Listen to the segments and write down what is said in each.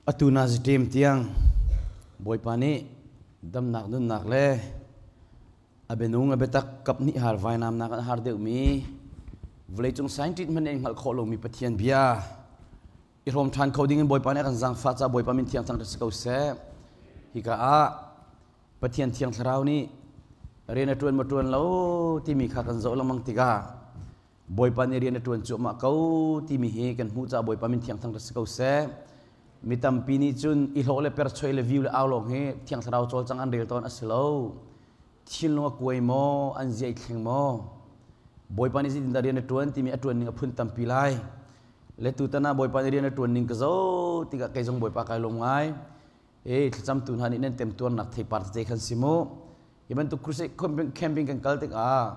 Atu na ziṭem tiang Bawipa nih damnak nunnak le a bianung a biatak kap hnih har vainam nak an har deuhmi vawleicung scientist hmanh nih an hngalh khawh lomi Pathian bia i hrawm ṭhan kho ding in Bawipa nih a kan zaangfah caah Bawipa min thiang thangṭhat si ko seh. Hika ah Pathian Thiang Thlarau nih rian a ṭuan maw ṭuan lo timi kha kan zoh lengmang tikah Bawipa nih rian a ṭuan cuahmah ko timi hi kan hmuh caah Bawipa min thiang thangṭhat si ko seh. Mi tampi nih cun i hlawh le perchoi le viu le au lawng hi Thiang Thlarau cawlcang an rel tawn a si lo. Thinlung a kuai maw, an zia i thleng maw? Bawipa nih zeitindah rian a ṭuan timi a ṭuan ning a phun tampi lai. Le tutan ah Bawipa nih rian a ṭuan ning ka zoh tikah kei zong Bawipa kai lawm ngai. E thlacamtu hna nih nan temtuarnak theipar tete khan si mu. Hi bantuk crusade camping kan kal tikah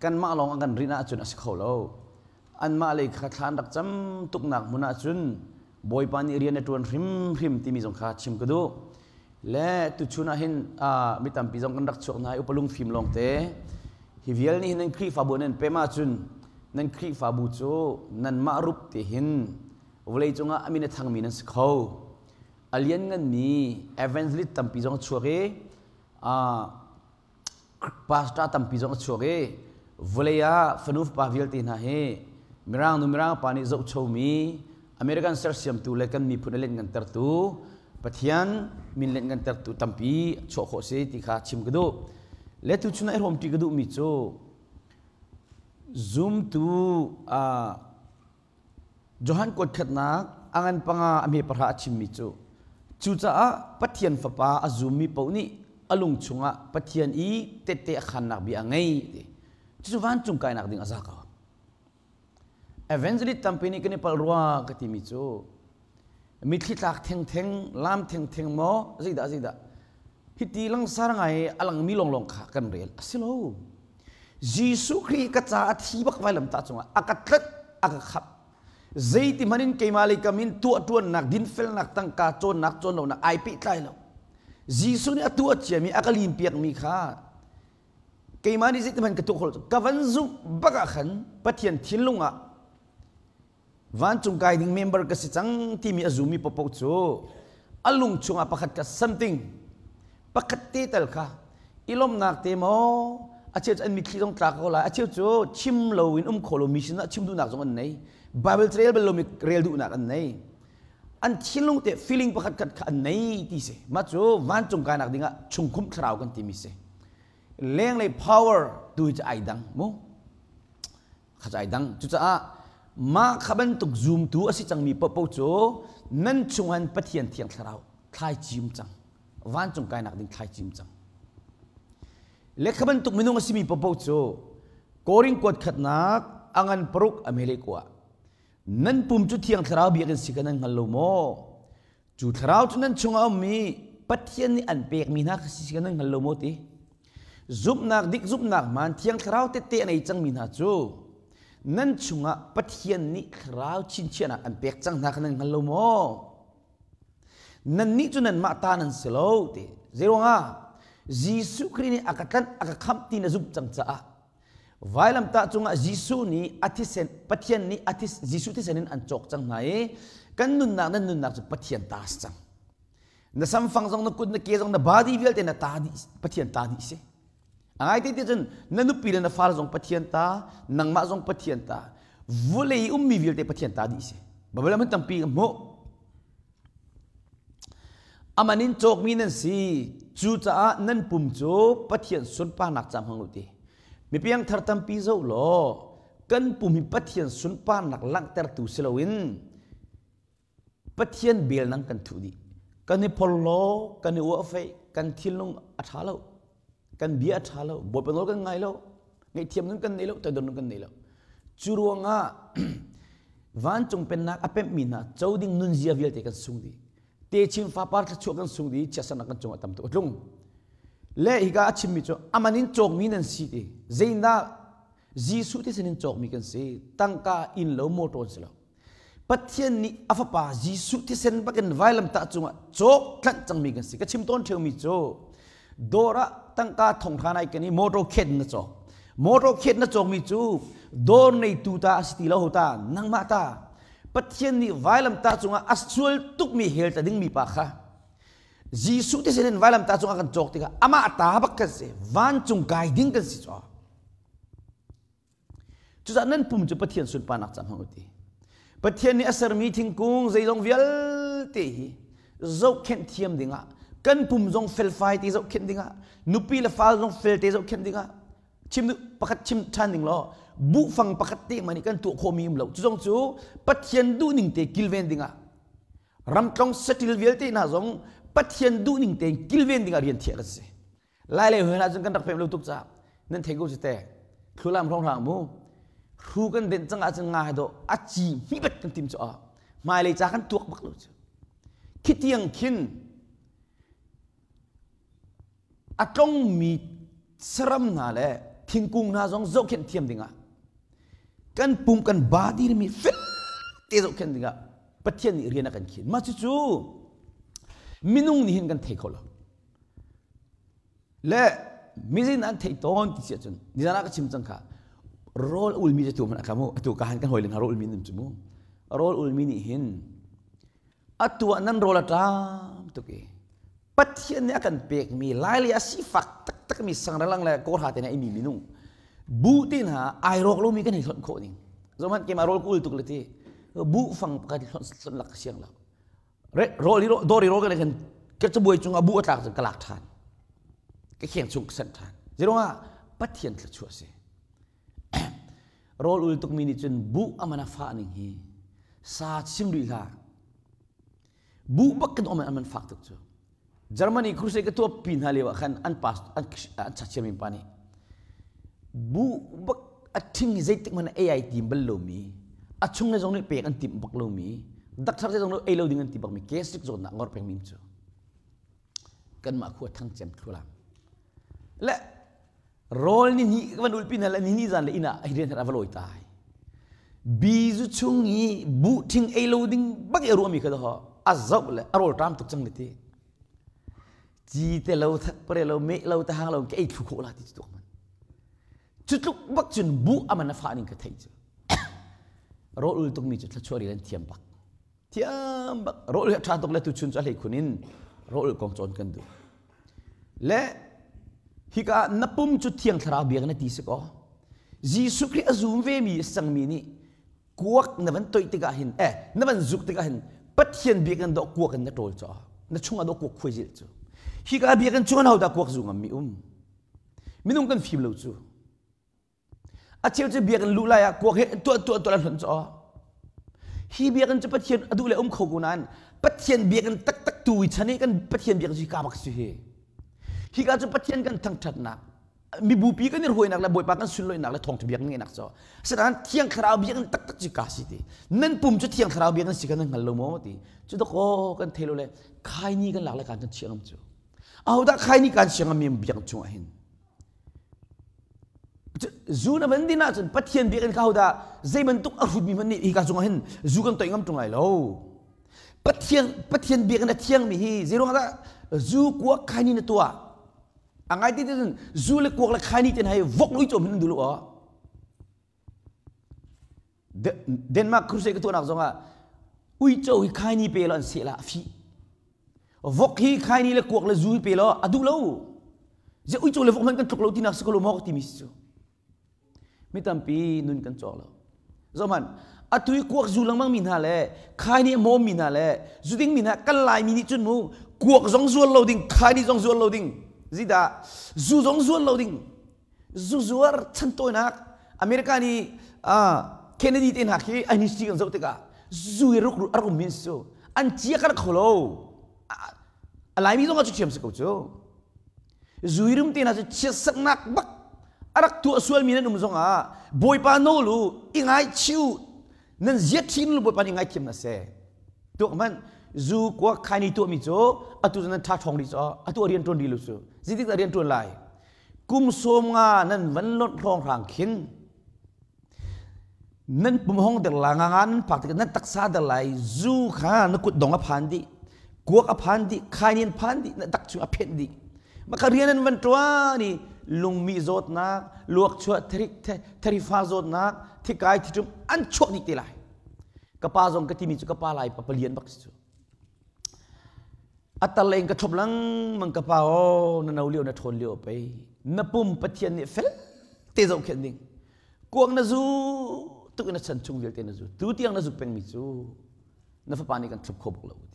kanmah lawng an kan rinh ahcun a si kho lo. Anmah lei kha thla an rak cam tuknak hmun ahcun Bawipa nih rian a ṭuan hrimhrim timi zong kha chim ka duh. Le tuchun ah hin mi tampi zong kan rak chuak hna i upa lungfim lawngte. Hi vial nih hin nan Khrihfabu nan pem ahcun nan Khrihfabu cu nanmah rup te hin vawlei cungah a min a thangmi nan si kho. A liannganmi evangelist tampi zong a chuak i pastor tampi zong a chuak i vawlei ah fanu fapa vialte hna hi mirang nu mirang pa nih zohchomi American sersiamtu le kan miphun a lenhngantertu Pathian min lenhngantertu tampi chuah khawh si ti kha chim ka duh. Le tu chun ah i hrawmṭi ka duhmi cu zumtu Johan kuat khatnak a ngan panga a hme pahra a chimmi cu cucaah Pathian Fapa a zummi paoh nih a lung chungah Pathian i tette a khannak bia a ngei ti. Cucu vancung kainak ding a za ko. Evangelist tampi nih kan i palh rua ka timi cu mitthli tlak thengtheng, lam thengtheng maw zeidah zeidah hiti langsar ngai a langmi lawnglawng kha kan rel a si lo. Jesuh Khrih ka caah a thi bak vailamtah cungah a ka tlanh a ka khap zeiti hmanh in keimah lei kam in tuah ṭuannak dinfelnak tangka cawnnak cawn lonak ai pehtlai lo Jesuh nih a tuah ciami a ka lim piakmi kha keimah nih zeiti hmanh ka tuah khawh lo ka van zumh bak ah khan Pathian thinlung ah vancung kai ding member ka si cang timi a zummi paohpaoh cu a lung chungah pakhat ka something pakhat te tal kha i lawmhnak te maw a cheu cu an mitthli zong tla ko lai a cheu cu chim lo in um kho lo mi sinah chim duhnak zong an nei bible rel bal lomi rel duhnak an nei an thinlung te feeling pakhat khat kha an nei ti si mah cu vancung kainak dingah chungkhum thlarau kan timi si lenglei power tu hi cu ai dang mu kha ai dang cucaah mah kha bantuk zumtu a si cangmi paohpaoh cu nan chunghan Pathian thiang thlarau thlai cim cang vancung kainak ding thlai cim cang le kha bantuk minung a simi paohpaoh cu Korin kuat khatnak a ngan paruk a mele kua nan pum cu thiang thlarau biakinn si ka nan hngal lo maw Cu thlarau cu nan chungah a ummi Pathian nih an pekmi hna kha si kan nan hngal lo maw ti? Zumhnak dik zumhnak hmaan Thiang Thlarau tette a nei cangmi hna cu nan chungah Pathian nih thlarau chinchiahnak an pek cang hna kha nan hngal lo maw? Nannih cu nanmah ta nan si lo ti. Zeiruangah? Jesuh Khrih nih a ka tlanh a ka khamh ti na zumh cang caah Vailamtah cungah Jesuh nih a thisen Pathian nih a this, Jesuh thisen in an cawk cang hna i kan nunnak nan nunnak cu Pathian ta si cang. Na samfang zong na kut na ke zong na body vialte na ta dih Pathian ta dih si. A ngai te ti cun na nupi le na fale zong Pathian ta, nangmah zong Pathian ta, vulei ummi vialte Pathian ta dih si. Bible ah tampi ka hmuh. Aman in cawkmi nan si. Cucaah nan pum cu Pathian sunparnak ca hmang u ti. Mi piangthar tampi zoh law kan pum hi Pathian sunparnak langhtertu si loin Pathian bel nang kan thuh dih. Kan i porhlaw, kan i uahfeih, kan thinlung a ṭha lo. Kan bia a ṭha lo. Bawipa nawl kan ngai lo. Ngaihthiam nun kan nei lo, toidor nun kan nei lo. Cu ruangah vancung pennak a pemhmi hna co ding nunzia vialte kan sung dih. Techin fapar thluachuah kan sung dih, chiatsernak kan cungah tam tuk a tlung. Le hika a chimmi cu aman in cawkmi nan si ti. Zeidah Jesuh thisen in cawkmi kan si. Tangka inn lo motor si lo. Pathian nih a fapa Jesuh thisen bakin vailamtah cungah cawk tlanh cangmi kan si. Ka chim tawn ṭheumi cu dawr ah tangka thonghra nai kan i motor khet na cawk. Motor khet na cawkmi cu dawr neitu ta a si ti lo ho ta nangmah ta. Pathian nih vailamtah cungah a sual tukmi hell tla dingmi pa kha Jesuh thisen in vailamtah cungah kan cawk tikah amah ta bak kan si, vancung kai ding kan si caw. Cucaah nan pum cu Pathian sunparnak ca hmang u ti. Pathian nih a sermi thingkung zeizong vialte hi zohkhenh thiam dingah kan pum zong felfai te zohkhenh dingah nupi le fal zong felte zohkhenh dingah chim pakhat chim ṭhan ding law buhfang pakhat te man kan tuah khawhmi um lo cu zong cu Pathian duhning te kilven dingah ramtlong satil vialte hna zong Pathian duhning tein kilven dingah rian thiah kan si. Lai lei hoi ahcun kan rak pem lo tuk caah nan thei ko cu te. Thlulam hrawng hlang mu. Hru kan denh cang ahcun nga he dawh a ci hmibet kan tim cu a hmailei ca kan tuak bak lo cu. Khitiang khin a tlongmi saram hna le thingkung hna zong zohkhenh thiam dingah kan pum kan ba dirmi fel te zohkhenh dingah Pathian nih rian a kan khin. Mah cucu minung nih hin kan thei kho lo. Le mizin an theih tawn ti si ahcun nizan ah ka chim cang kha rawl ulmi cu tu hmanh a ka mu atu ka han kan hawi le hna rawl ulmi nan cu mu rawl ulmi nih hin atu ah nan rawl a ṭam tuk i Pathian nih a kan pekmi lailei a sifak taktakmi sangralang le kawhra te hna imi minung bu te hna ai rawk lomi kan hei hlonh khawh ning zohhmanh keimah rawl ka ul tuk le ti bu fang pakhat hlonh lak ka siang lo rawl i dawr i rawl ka khan ka cabuai cungah bu a tlak cun ka lak ṭhan ka kheng chung ka sanh ṭhan zeiruangah Pathian thluachuah a si rawl ul tukmi nih cun buh a man a fah ning hi sa chim rih hlah buh bak kan om an man fak tuk cu Germany crusade ka tuah pi hna lio ah khan an pas an an chachiam pa nih buh bak a thing hi zeitik hmanh ai tim bal lomi a chung le zong nih pek an timh bak lomi dakthar zong nih ei lo ding an ti bakmi gastric zawtnak ngor pengmi cu kanmah khua thang cem thlualam le rawl ni hnih van ulpi hna le ni hnih zan le inn ah rian a va lawi tai bizu chung i buh thing ei lo ding bak i a ruahmi kha ho a zoh le a rawl ṭam tuk cang le ti ci te lo thak pare lo meh lo te hang lo ka ei thlu khawh la ti cu tuk man cu tluk bak cun buh aman a fah ning ka theih cu rawl ul tukmi cu thluachuah rian thiam bak thiam bak rawl hi ṭha tuk le tuchun cu a hlei khun in rawl kong cawn kan duh le hika na pum cu thiang thlarau biak na ti si ko Jesuh Khrih a zum ve mi sangmi nih kuak na van toih tikah hin eh na van zuk tikah hin Pathian biakinn dawh kuak in na ṭawl caw na chungah dawh kuak khuai zil cu hika biakinn chung an hodah kuak zu ngam mi um minung kan fim lo cu A cheu cu biakinn luh lai ah kuak he tuah tuah tuah hlonh caw. Hi biakinn cu Pathian a duh le um kho ko nain Pathian biakinn taktak tu i chan i kan Pathian biakinn cu hika bak si hi. Hika cu Pathian kan thangṭhatnak, mibupi kan i ruainak le Bawipa kan sunlawinak le thawngṭha biakinn ngeihnak cu. Asinain Thiang Thlarau biakinn taktak cu ka si ti. Nan pum cu Thiang Thlarau biakinn si kan nan hngal lo maw ti. Cu dakaw kan thei lo le khaini kan lak le kan kan chiah ngam cu. Ahodah khaini kan chiah ngam mi biakinn chungah hin? Zu na van din ahcun Pathian biakinn kha hodah zei bantuk a hrutmi hmanh nih hika cungah hin zu kan toih ngam ṭung lai lo. Pathian Pathian biakinn a thiangmi hi zeiruang dah zu kuak khaini na tuah? A ngai ti cun zu le kuak le khaini te hna hi vok lui cawm hin an duh lo aw. Denmark crusade ka tuahnak zongah uico hi khaini pe law an seh la a fih. Vok hi khaini le kuak le zu hi pe law a duh lo. Ze uico le vok hmanh kan tluk lo tinak si ko lo maw ka timi si cu. Mi tampi nun kan cawk lo. Zohman, atu i kuak zu lengmang mi hna le khaini a mawm mi hna le zu ding mi hna kan Laimi nih cun mu kuak zong zual lo ding, khaini zong zual lo ding, zidah zu zong zual lo ding, zuzuar chantawinak America nih Kennedy te hna khi an history kan zoh tikah zu hi ruk a rak um min cu an cia kan kho lo a Laimi zong ah cu thiam si ko cu zu hi rum te hna cu chiatsaknak bak a rak tuah sualmi nan um zong ah Bawipa nawl u i ngaichiu nan ziat thin lu Bawipa nih ngaithiam na seh tuak hmanh zu kuak khaini tuahmi cu atu nan tha ṭhawng rih cu atu a rian ṭuan rih lo cu zeitik dah rian ṭuan lai Kum 50 nan van lonh hrawnghrang khin nan pum hong der la nga nga nan phak tikah nan taksa der lai zu kha na kut dong a phan dih kuak a phan dih khainin phan dih na tak chung a phenh dih maka rian an van ṭuan i lungmi zawtnak luak chuah tharifa zawtnak thikai thiṭum an chuak dih te lai. Ka pa zong ka timi cu ka pa lai pa palian bak si cu. A tar in ka ṭhop lengmang ka pa aw na no lio na ṭhawn lio pei na pum Pathian nih fel te zohkhenh ding kuang na zu tuk in na chan chung vialte na zu tu tiang na zuk pengmi cu na fapa nih kan thlop kho bak lo ti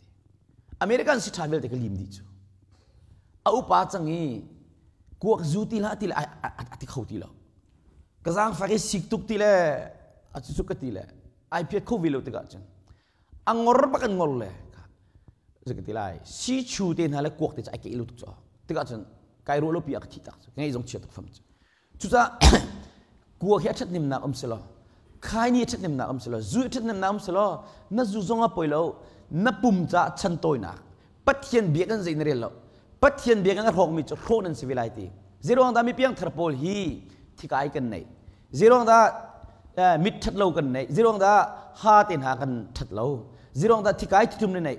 American si ṭha vialte ka lim dih cu a upa cang i kuak zu ti hlah ti le a ti kho ti lo ka zaangfak i sik tuk ti le a cu ka ti le ai phiat kho ve lo tikah cun a ngor bak an ngor le ka ti lai si chu te hna le kuak te cu ai keih lo tuk cu tikah cun kai ruah lo pi a ka thi tak cu ngei zong chia tuk fam cu cucaah kuak hi a ṭhathnemnak um si lo khai ni a ṭhathnemnak um si lo zu a ṭhathnemnak um si lo na zu zong a poi lo na pum caah chan tawinak Pathian bia kan zei na rel lo Pathian bia kan a hrawkmi cu hrawh nan si ve lai ti zeiruang dah mi piangthar pawl hi thikai kan nei zeiruang dah mit ṭhat lo kan nei zeiruang dah ha te hna kan ṭhat lo zeiruang dah thikai thitum na nei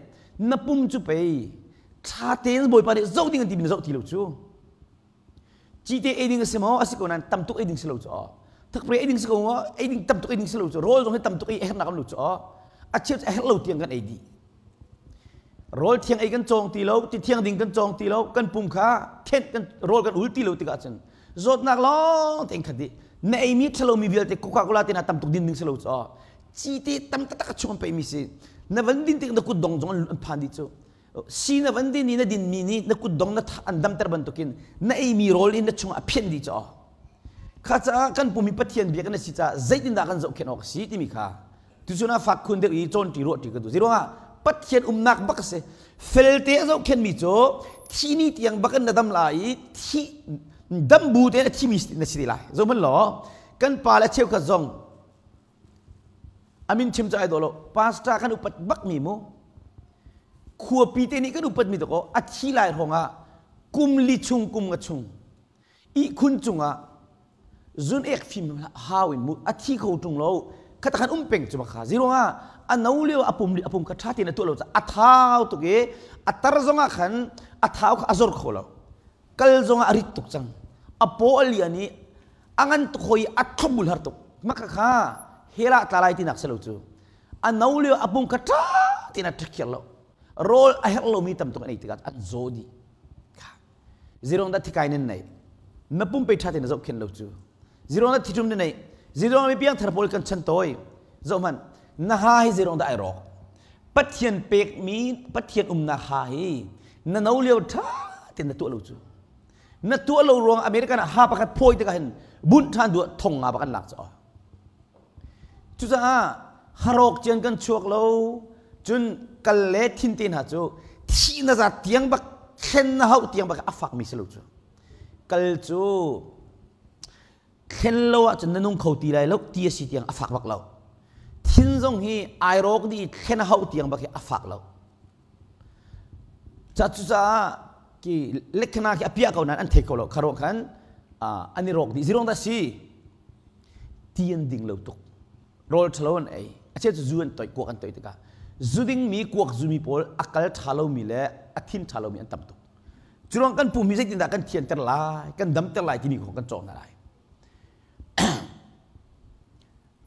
na pum cu pei ṭha tein Bawipa nih zoh ding an ti mi na zoh ti lo cu cite ei ding a si maw a si ko nain tam tuk ei ding si lo cu aw thakpre ei ding si ko maw ei ding tam tuk ei ding si lo cu rawl zong hi tam tuk ei a herhnak am lo cu aw a cheu cu a herh lo tiang kan ei dih rawl thiang ei kan cawng ti lo ti thiang ding kan cawng ti lo kan pum kha thenh kan rawl kan ul ti lo tikah cun zawtnak lawng tein khat dih na eimi ṭhalomi vialte Coca Cola te na tam tuk din ding si lo cu aw cite tam taktak a chung an peimi si na van din tik na kut dong zong an phan dih cu si na van din i na dinmi nih na kutdong na an damter bantukin na eimi rawl in na chungah a phianh dih caw kha caah kan pum i Pathian bia kan si caah zeitindah kan zohkhenh awk a si timi kha tuchun ah fak khun deuh i cawn ṭi ruah ṭi ka duh zeiruangah Pathian umnak bak a si felte a zohkhenhmi cu thi ni tiang bak in na dam lai i thi dam bu tein a thimi na si te lai zohhmanh law kan pa le cheukhat zong Amin chim cu ai dawh lo. Pastor kan upat bak mi mu. Khuapi te nih kan upat mi dakaw a thi lai hrawng ah kum li chung kum nga chung ihkhun cungah zun ek fim hau in mu a thi kho tung lo khata khan um peng cu baka zero ah a no lio a pum a pum kha tha tein a tuah lo a thau tuk i a tar zong ah khan a thau kha a zor kho lo kal zong ah a rit tuk cang a paw a lian i a ngan tuk hoi a thlopbul har tuk maka kha hela tla lai tinak si lo cu a no lio a pum kha ṭha tein a ṭhakhiar lo rawl a herh lomi tam tuk an ei tikah an zaw dih zirong dah thikai nan nei na pum pe ṭha tein na zohkhenh lo cu zirong dah thitum na nei zirong mi piang thar pawl kan chan tawi zoh hmanh na ha hi zirong dah ai rawk Pathian pekmi Pathian umnak ha hi na no lio ṭha tein na tuah lo cu na tuah lo ruang American ah ha pakhat phawi tikah hin bunh ṭhan duah thong nga bak an lak caw cucaah harawk cian kan chuak lo cun kal le thin te hna cu thi na za tiang bak thlen na hauh tiang bak a fak mi si lo cu kal cu thlen lo ahcun na nung kho ti lai lo ti a si tiang a fak bak lo thin zong hi ai rawk dih thlen a hauh tiang bak hi a fak lo Ca cucaah ki lekhana khi a piah ko nain an thei kho lo kharo khan an i rawk dih zirong dah si ti an ding lo tuk rawl ṭhalo an ei a cheu cu zu an toih kuak an toih tikah zu ding mi kuak zu mi pawl a kal ṭha lomi le a thin ṭha lomi an tam tuk curuang kan pum hi zeitindah kan thianter lai kan damter lai timi kong kan cawk hna lai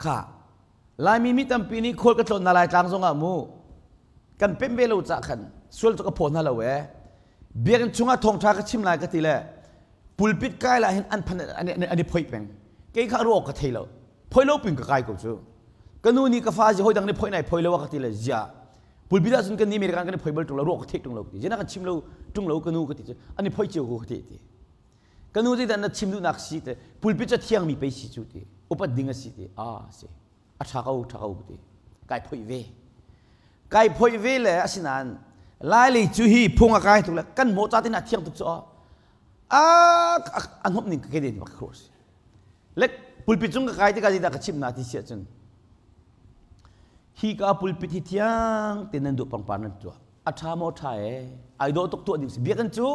Kha Laimi mi tampi nih khual ka tlawn na Laitlang zongah mu kan pem ve lo cah khan sual cu ka phaw hna lo ee biakinn chungah thawngṭha ka chim lai ka ti le pulpit kai lah hin an phan an i phoih peng kei kha ruak ka thei lo phoi lo pin ka kai ko cu ka nu nih ka fa zi hoi dang nih phoi nai phoi lo ka ti le zia pulpit ah cun kan ni American kan i phoi bal ṭung lo ruak ka thei ṭung lo ka ti zina kan chim lo ṭung lo ka nu ka ti cu an i phoi cio ko ka ti ti Ka nu zeidah na chim duhnak si te pulpit cu thiangmi pei si cu ti upat ding a si ti a si a ṭha ko ṭha ko ti kai phoih ve kai phoih ve le asinain lai lei cu hi phung a kai tuk le kan hmawh ca tin a thiang tuk cu a a hnawm ning ka ke den bak khur si le pulpit cung ka kai tikah zeidah ka chim na ti si ahcun hi ka pulpit hi thiang te nan duh pangpar nan tuah a ṭha maw ṭha e ai dawh tuk tuah ding si biakinn cu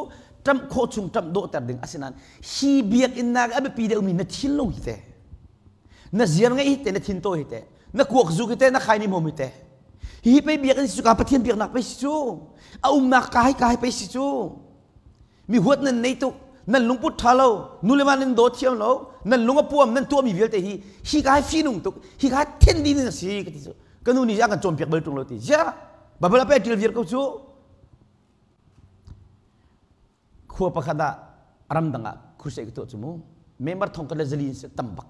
ṭamh khawh chung ṭamh dawhter ding asinain hi biakinn nak a biapi deuhmi na thinlung hi te na ziar ngeih hi te na thin tawi hi te na kuak zuk hi te na khaini hmom hi te hi pei biakinn si cu ka Pathian biaknak pei si cu a umnak ka hi ka hi pei si cu mi huat nan nei tuk nan lungput ṭha lo nu le va nan daw thiam lo nan lung a puam nan tuahmi vialte hi hi ka hi fihnung tuk hi ka hi then ding a si ka ti cu. Ka nu nih a kan cawnpiak bal ṭung lo ti. Ziah Bible a pe ṭil viar ko cu. Khua pakhat ah ramdang ah crusade ka tuah cu mu. Member thong kan le zali in tam bak.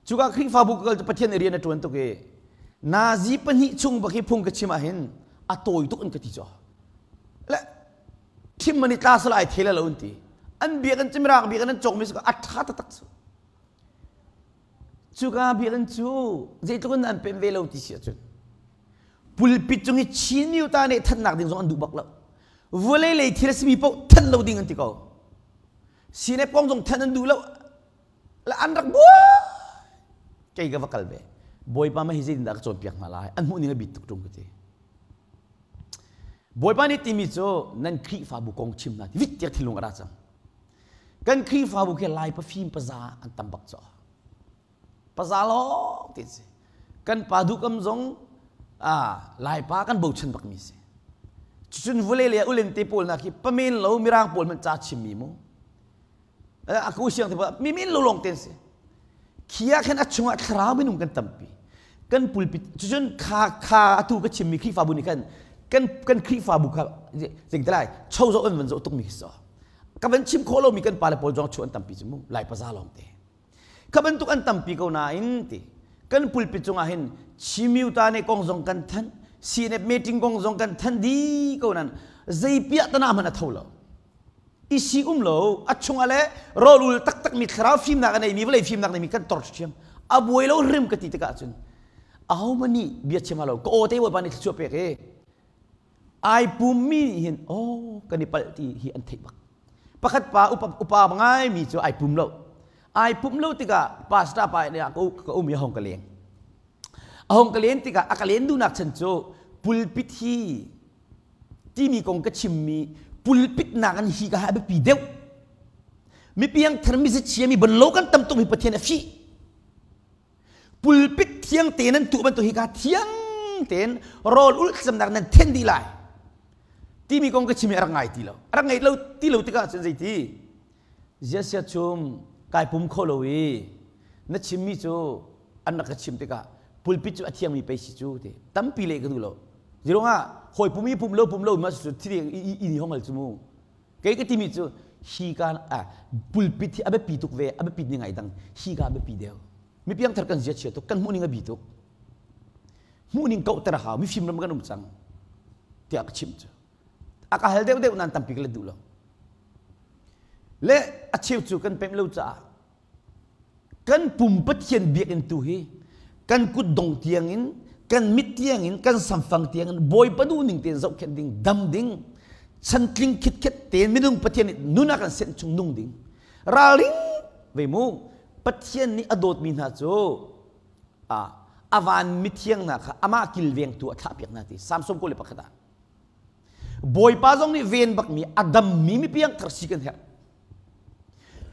Cuka Khrihfabu ka kal cu Pathian nih rian a ṭuan tuk i nazi pahnih chung bak hi phung ka chim ahhin a tawi tuk in ka ti cu. Le thim man i tla sala ai thela lo an ti. An biak an cimirak biak an cawk mi a ṭha taktak cu. Cuka biakinn cu zeitluk in an pem ve lo ti si ahcun pulpit cung i Chin miuta nih thannak ding zong an duh bak lo. Vawlei lei thil a simi paoh than lo ding an ti ko. CNF kong zong than an duh lo. Le an rak buai. Kei ka va kal ve. Bawipa mah hi zeitindah ka cawnpiak hna lai? An hmuh ning a bit tuk ṭung ka ti. Bawipa nih timi cu nan Khrihfabu kong chim hna ti vit tiah thinlung a ra cang. Kan Khrihfabu khi Lai pafim paza an tam bak caw. Paza lawng ti si. Kan pa duhkam zong Laipa kan bochan bakmi si. Cucun vawlei le ulen te pawl nak hi pamen lo mirang pawl hmanh ca chimmi mu. A ku siang te mi min lo lawng ten si. Khia khan a chungah thlarau minung kan tampi. Kan pulpit cucun kha kha atu ka chimmi Khrihfabu nih khan kan kan Khrihfabu kha zing te lai cho zo an van zo tukmi khi so. Ka van chim khawh lomi kan pale pawl zong chu an tampi cu mu lai paza lawng te. Kha bantuk an tampi ko nain ti kan pulpit cungah hin Chimiuta ne kong zong kan thanh CNF meeting kong zong kan thanh di ko nan zei piah tana hmanh a tho lo. Isi um lo a chungah le rawlul taktak mi thlarau fimnak a neimi vawlei fimnak neimi kan tor ṭhiam a buai lo rim ka ti tikah cun aho mani bia chim lo ka aw te bawipa nih thluachuah pek e ai pum mi nih hin oh kan i palh ti hi an theih bak pakhat pa upa upa ngai mi cu ai pum lo ai pum lo tikah pastor pa nih ka um i hong ka leng a hong ka len tikah a ka len duhnak chan cu pulpit hi timi kong ka chimmi pulpit nak an hi ka ha biapi deuh mi piangthar mi chia mi banlo kan tam tuk hi Pathian a fih pulpit thiang te nan tuah bantuk hi ka thiang tein rawl ulh thlacamnak nan then dih lai timi kong ka chim i a rak ngai ti lo a rak ngai lo ti lo tikah cun zeiti ziasia chum kai pum kho lo i na chimmi cu an rak ka chim tikah pulpit cu a thiangmi pei si cu ti tampi le ka duh lo zirong ah hawi pum i pum lo pum lo ma cu thil i i hong al cu mu kei ka timi cu hi ka a pulpit hi a biapi tuk ve a biapit ni ngai dang hi ka biapi deuh mi piangthar kan zia chia tuk kan hmuh ning a bi tuk hmuh ning kauh ter hau mifim ram kan um cang tiah ka chim cu a ka hal deuh deuh nan tampi ka let duh lo le a cheu cu kan pemh lo caah Kan pum Pathian biakinn tu hi kan kutdong tiangin, kan mit tiangin, kan samfang tiangin Bawipa duhning tein zohkhenh ding, dam ding, chantling khitkhet tein minung Pathian nih nun a kan senh chung nung ding. Ralring ve mu, Pathian nih a dawtmi hna cu a van mithiang hna kha amah kilvengtu a thlahpiak hna ti Samson 21 ah. Bawipa zong nih ven bakmi a dammi mi piangthar si kan herh.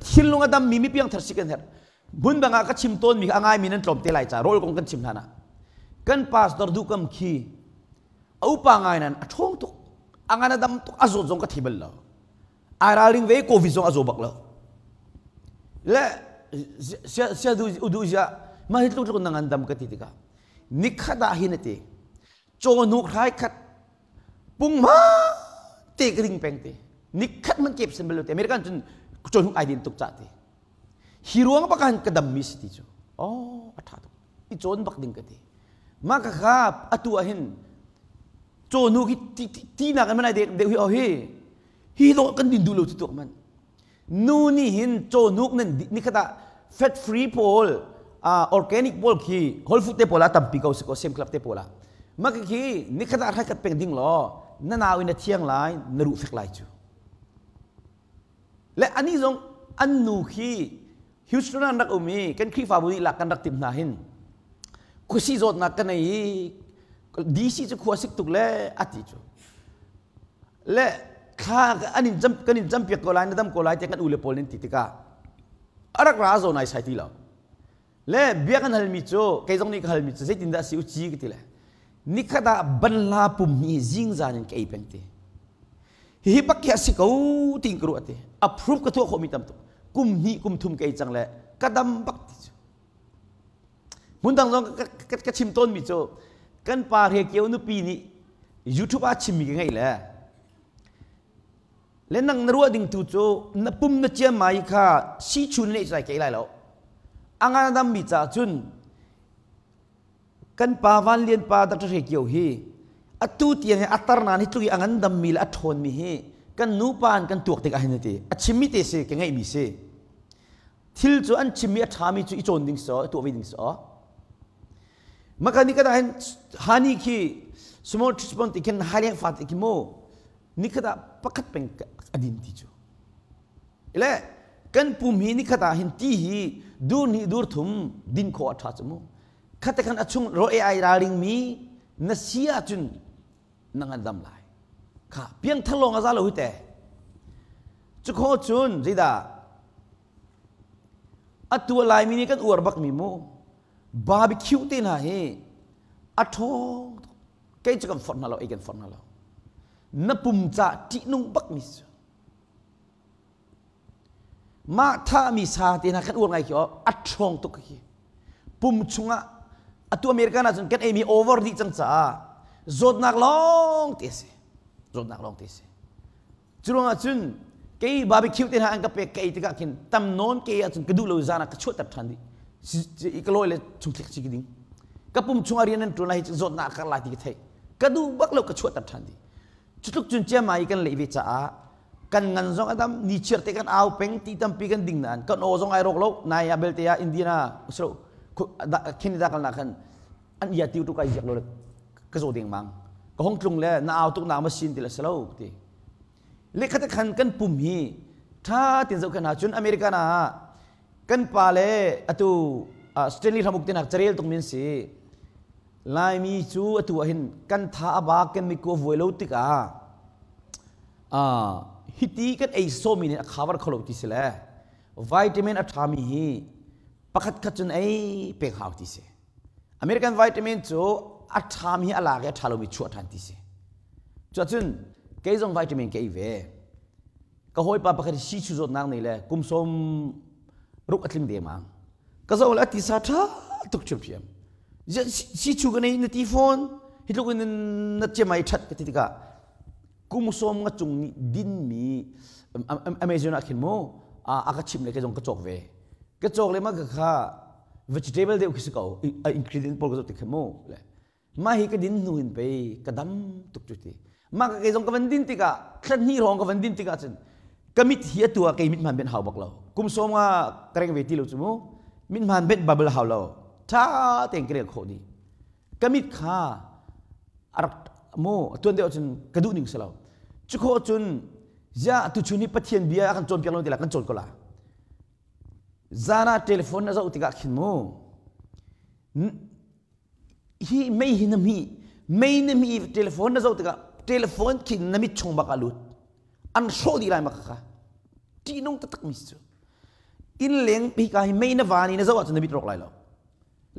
Thinlung a dammi mi piangthar si kan herh. Hmun dang ah ka chim tawnmi a ngaimi nan tlawm te lai ca rawl kong kan chim hlan ah. Kan pastor duhkam khi a upa ngai nan a ṭhawng tuk. A ngan a dam tuk a zawt zong ka thei bal lo. Ai ralring ve covid zong a zaw bak lo. Le sia sia du udu zia mah hi tluk tluk na ngan dam ka ti tikah nikhat ah hin a ti cawhnuk hrai khat pungma te ka ding peng te nikhat man kep sen bal te American cun cawhnuk ai din tuk ca te hi ruang bakan ka dam mi si ti cu oh a tha tuk i cawn bak ding ka ti ma ka kha atu ah hin cawhnuk hi ti nak in man ai dek deuh hi oh hi hi do kan din duh lo tu tuk man Nu nih hin cawhnuk nan nikhat ah fat free pawl organic pawl khi whole food te pawl ah tampi ko si ko same club te pawl ah mah khi nikhat ah hrai khat peng ding law na nau in na thiang lai na ruh fek lai cu le ani zong an nu khi Houston an rak um i kan Khrihfabu nih lak kan rak timh hna hin khuasi zawtnak kan nei i DC cu khua sik tuk le ati cu Le thla an in kan in campiak ko lai na dam ko lai tiah kan u le pawl nin ti tikah a rak ra zo nai sai ti lo. Le bia kan halmi cu kei zong nih ka halmi cu zeitindah si u ci ka ti le nikhat ah banhla pum hi zingzan in ka ei peng ti. Hihi bak khi a si ko tiin ka ruah ti. Approve ka tuah khawhmi tam tuk. Kum hnih kum thum ka ei cang le ka dam bak ti cu. Hmun dang zong ka chim tawnmi cu Kan pa Hre Kio nupi nih YouTube ah chimmi ka ngeih le le nang na ruah ding tu cu na pum na ciam mai kha si chun ne chai ke lai lo. Anga dam mi ca cun kan pa Van Lian pa Dr. Hre Kio hi atu tiang hi atar nan hi tluk i angan dam mi le a ṭhawn mi hi kan nu pa an kan tuak tik ah hin ti a chimmi te si ka ngeih mi si. Thil cu an chimmi a ṭhami cu i cawn ding so, tuah ve ding so. Maka ni kada hin hani khi small teaspoon ti khin hai fa ti khi mu ni khata pakhat peng adin ti cu. Ile kan pum hi ni khata hin ti hi dur ni dur thum din kho a ṭha cu mu. Khate khan a chung ro ai raring mi na si ahcun na ngan dam lai. Kha piang thar lawng a za lo hi te. Cu kho cun zeidah Atu a Laimi nih kan uar bakmi mu barbecue te hna hi a ṭhawng tuk. Kei cu kan forh hna lo, ei kan forh hna lo. Na pum ca ṭihnung bakmi cu. Mah thahmi sa te hna kan uar ngai khi aw a ṭhawng tuk khi. Pum chungah atu American ahcun kan eimi over dih cang caah zawtnak lawng te a si. Zawtnak lawng te a si. Curuangah cun kei barbecue te hna an ka pek ka ei tikah khin tam nawn ke ahcun ka duh lo zan ah ka chuahter ṭhan dih. Ka lawi le chungtlik si ka ding. Ka pum chungah rian an ṭuan lai hi zawtnak a karh lai ti ka theih. Ka duh bak lo ka chuahter ṭhan dih. Cutluk cun ciamai kan leh ve caah kan ngan zong a dam ni chiar te kan au peng ti tampi kan ding nain kan aw zong ai rawk lo nai ah belte ah Indiana usro Canada kalnak khan an ia tiu tu kai ziak lo le ka zaw dengmang ka hong tlung le na au tuk nak ma sin ti le salo ti le khat khan kan pum hi tha tin zoh khan cun America na kan pa le atu Stanley Ramuk te nak carel tuk min si Laimi cu atu ah hin kan tha aba kan mi ko vuai lo tikah hiti kan ei sawmi nih a cover kholo ti si le vitamin a ṭhami hi pakhat khat cun ei pek hau ti si American vitamin cu a ṭhami hi a lak i a ṭha lomi chuah ṭhan ti si. Cuahcun kei zong vitamin ka ei ve. Ka hawipa pakhat hi sichu zawtnak nei le kum sawm ruk a tling dengmang. Ka zoh le a tisa ṭha tuk ṭhiamṭhiam. Sichu ka nei na ti fawn hi tluk in na cemai ṭhat ka ti tikah kum sawm nga cung nih dinmi Amazon ah khin mu a ka chimh le kei zong ka cawk ve. Ka cawk le mah kha vegetable deuh khi si ko ingredient pawl ka zoh ti kha mu le mah hi ka din hnu in pei ka dam tuk cu ti mah ka kei zong ka van din tikah thla hnih hrawng ka van din tikah cun ka mit hi atu ah kei mit hman ben hau bak lo kum sawm nga ka reng ve ti lo cu mu mit hman ben bubble hau lo tha tein ka rel khawh dih ka mit kha a rak mu tuan deuh cun ka duh ning si lo cu khawh cun zia tu chun hi Pathian bia a kan cawnpiak lo ti la kan cawn ko la Zan ah telephone na zoh tikah khin mu hi mei hi na hmih mei na hmih telephone na zoh tikah telephone khin na mit chung bak a lut an hrawh dih lai ma kha ṭihnung taktak mi cu inn leng hika hi mei na van i na zoh ahcun na mit rawk lai lo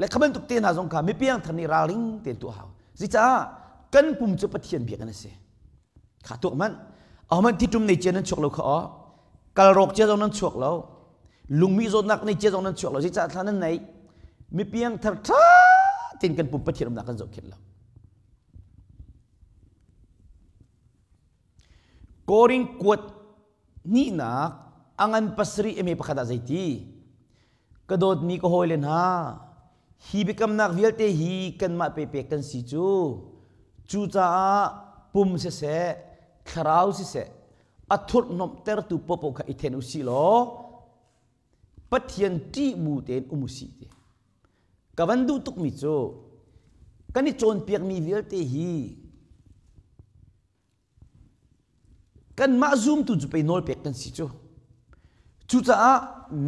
le kha bantuk te hna zong kha mipiang thar nih ralring tein tuah hau zicaah kan pum cu Pathian biakinn a si Kha tuak hmanh. Ahohmanh thitum nei cia nan chuak lo kha aw. Kalrawk cia zong nan chuak lo. Lungmi zawtnak nei cia zong nan chuak lo. Zeicah thla nan nei? Mipiang thar ṭha tein kan pum Pathian umnak kan zohkhenh lo. Korin kuat hnihnak a ngan pasarih eme pakhat ah zeiti? Ka dawtmi ka hawile hna, hi biakamnak vialte hi kanmah pepek kan si cu. Cucaah pum siseh, thlarau siseh, a thurhhnawmhtertu paohpaoh kha i then u sih law Pathian ṭih bu tein um u sih ti. Ka van duh tukmi cu kan i cawnpiakmi vialte hi Kanmah zumtu cu pei nawlpek kan si cu. Cucaah